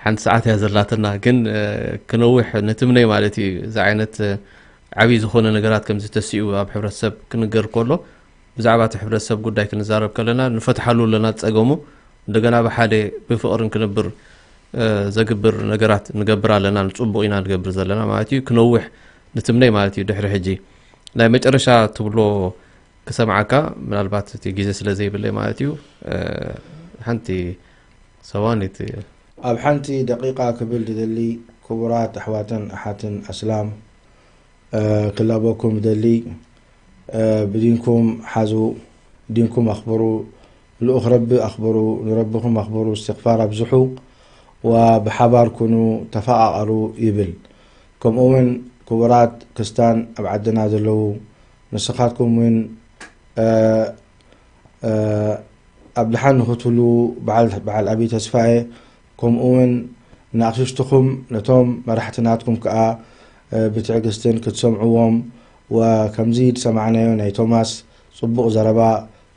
ሓንቲ ሰዓት እያ ዘላትና፣ ግን፣ እ፣ ክነውሕ ንትምነይ ማለት እዩ። እዚ ዓይነት፣ እ፣ ዓብዪ ዝኾነ ነገራት ከም ዝተሲኡ ኣብ ሕብረተሰብ ክንገር ከሎ፣ ብዛዕባ እቲ ሕብረተሰብ ጉዳይ ክንዛረብ ከለና፣ ንፈትሓሉ ኣለና ጸገሙ። እንደገና ብሓደ ብፍቕርን ክንብር፣ እ፣ ዘግብር ነገራት ንገብር ኣለና፣ ንጽቡቕ ኢና ንገብር ዘለና ማለት እዩ። ክነውሕ ንትምነይ ማለት እዩ። ድሕሪ ሕጂ ናይ መጨረሻ ትብሎ ክሰምዓካ፣ ምናልባት እቲ ግዜ ስለ ዘይብለይ ማለት እዩ። እ፣ ሓንቲ ሰዋኒት ኣብ ሓንቲ ደቂቃ ክብል ዝደሊ፣ ክቡራት ኣሕዋትን ኣሓትን ኣስላም፣ እ፣ ክላበኩም ደሊ፣ እ፣ ብዲንኩም ሓዙ፣ ዲንኩም ኣኽብሩ፣ ልኡኽ ረቢ ኣኽብሩ፣ ንረብኹም ኣኽብሩ፣ እስትኽፋር ኣብዝሑ፣ ወብሓባር ኩኑ፣ ተፈቓቐሩ ይብል። ከምኡ እውን ክቡራት ክስታን ኣብ ዓድና ዘለዉ፣ ንስኻትኩም እውን፣ እ፣ እ፣ ኣብ ደሓን ንኽትህሉ በዓል፣ በዓል ኣብይ ተስፋየ፣ ከምኡ እውን ንኣቕሽሽትኹም ነቶም መራሕቲ ናትኩም ከኣ፣ እ፣ ብትዕግስትን ክትሰምዕዎም፣ ወከምዚ ዝሰማዕናዮ ናይ ቶማስ ጽቡቕ ዘረባ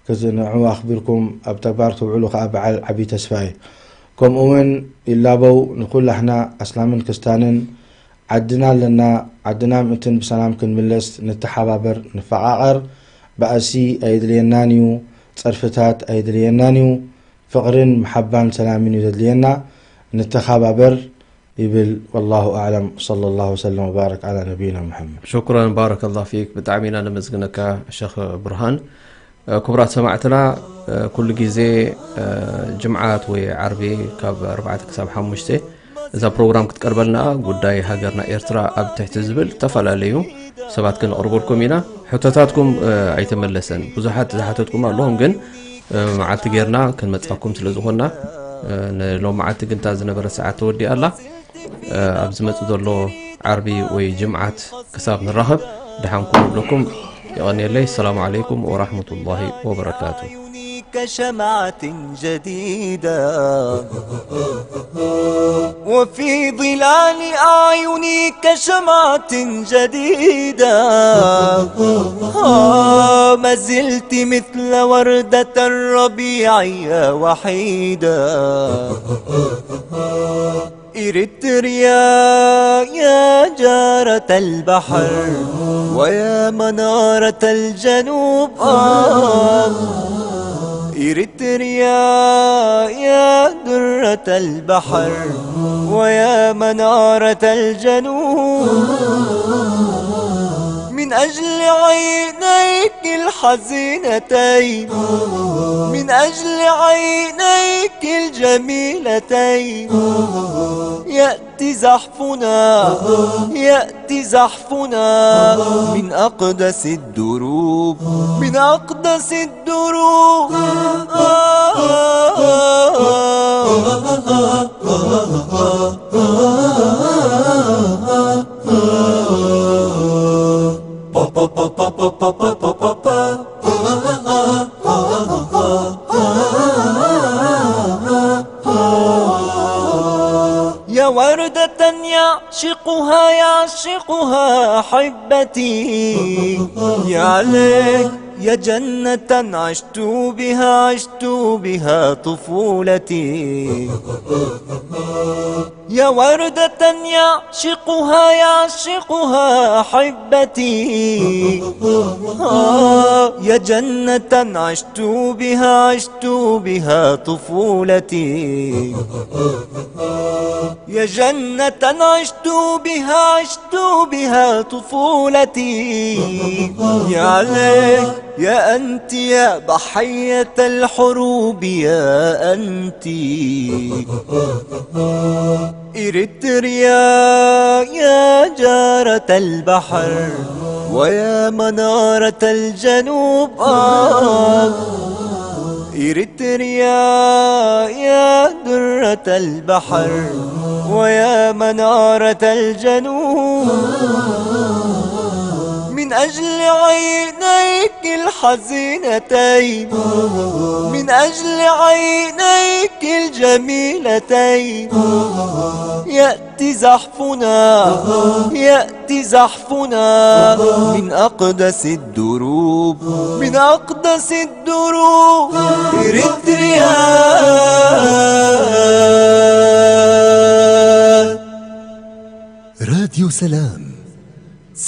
ክት-፣ ንዕኡ ኣኽቢርኩም ኣብ ተግባር ተውዕሉ ከኣ በዓል ዓቢ ተስፋ እየ። ከምኡ እውን ይላበው ንኹላህና ኣስላምን ክስታንን ዓድና ኣለና፣ ዓድና ምእንትን ብሰላም ክንምለስ ንተሓባበር፣ ንፈቓቐር። ባእሲ ኣየድልየናን እዩ፣ ጸርፍታት ኣየድልየናን እዩ። ፍቕርን መሓባን ሰላምን እዩ ዘድልየና። ንተኻባበር ይብል። ወላሁ ኣዕለም። ወሰለላሁ ወሰለም ወባረክ ዓላ ነቢይና ሙሐመድ። ሽኩራን ባረከላሁ ፊክ። ብጣዕሚ ኢና ነመስግነካ ሸኽ ብርሃን። እ፣ ክቡራት ሰማዕትና፣ እ፣ ኩሉ ግዜ፣ እ፣ ጅምዓት ወይ ዓርቢ ካብ ኣርባዕተ ክሳብ ሓሙሽተ እዛ ፕሮግራም ክትቀርበልና ጉዳይ ሃገርና ኤርትራ ኣብ ትሕቲ ዝብል ዝተፈላለዩ ሰባት ክነቕርበልኩም ኢና። ሕቶታትኩም፣ እ፣ ኣይተመለሰን። ብዙሓት ዝሓተትኩም ኣለኹም፣ ግን፣ እ፣ መዓልቲ ጌርና ክንመጻኩም ስለ ዝኾንና፣ እ፣ ንሎም መዓልቲ ግን እታ ዝነበረ ሰዓት ተወዲኣ ኣላ። እ፣ ኣብ ዝመጽእ ዘሎ ዓርቢ ወይ ጅምዓት ክሳብ ንራኸብ ደሓን ኩኑ እብለኩም። የቐንየለይ። ሰላም ዓለይኩም ወራሕመቱላሂ ወበረካቱ። عيوني كشمعة جديدة، وفي ظلال أعيني كشمعة جديدة، آه، ما زلت مثل وردة الربيع يا وحيدة. إريتريا يا جارة البحر ويا منارة الجنوب، آه. إريتريا يا درة البحر ويا منارة الجنوب، من أجل عينيك الحزينتين، من أجل عينيك الجميلتين، يأتي زحفنا، يأتي زحفنا من أقدس الدروب، من أقدس الدروب. يا وردة يعشقها، يعشقها أحبتي، يا ليت يا جنة عشت بها، عشت بها طفولتي. يا وردة يعشقها، يعشقها أحبتي. آه، يا جنة عشت بها، عشت بها طفولتي. يا جنة عشت بها، عشت بها طفولتي. يا عليك، يا أنت، يا ضحية الحروب، يا أنت. إريتريا، يا جارة البحر، ويا منارة الجنوب. آه. إريتريا، يا درة البحر، ويا منارة الجنوب. من أجل عينيك الحزينتين، من أجل عينيك الجميلتين، يأتي زحفنا، يأتي زحفنا من أقدس الدروب، من أقدس الدروب. إريتريا. راديو سلام.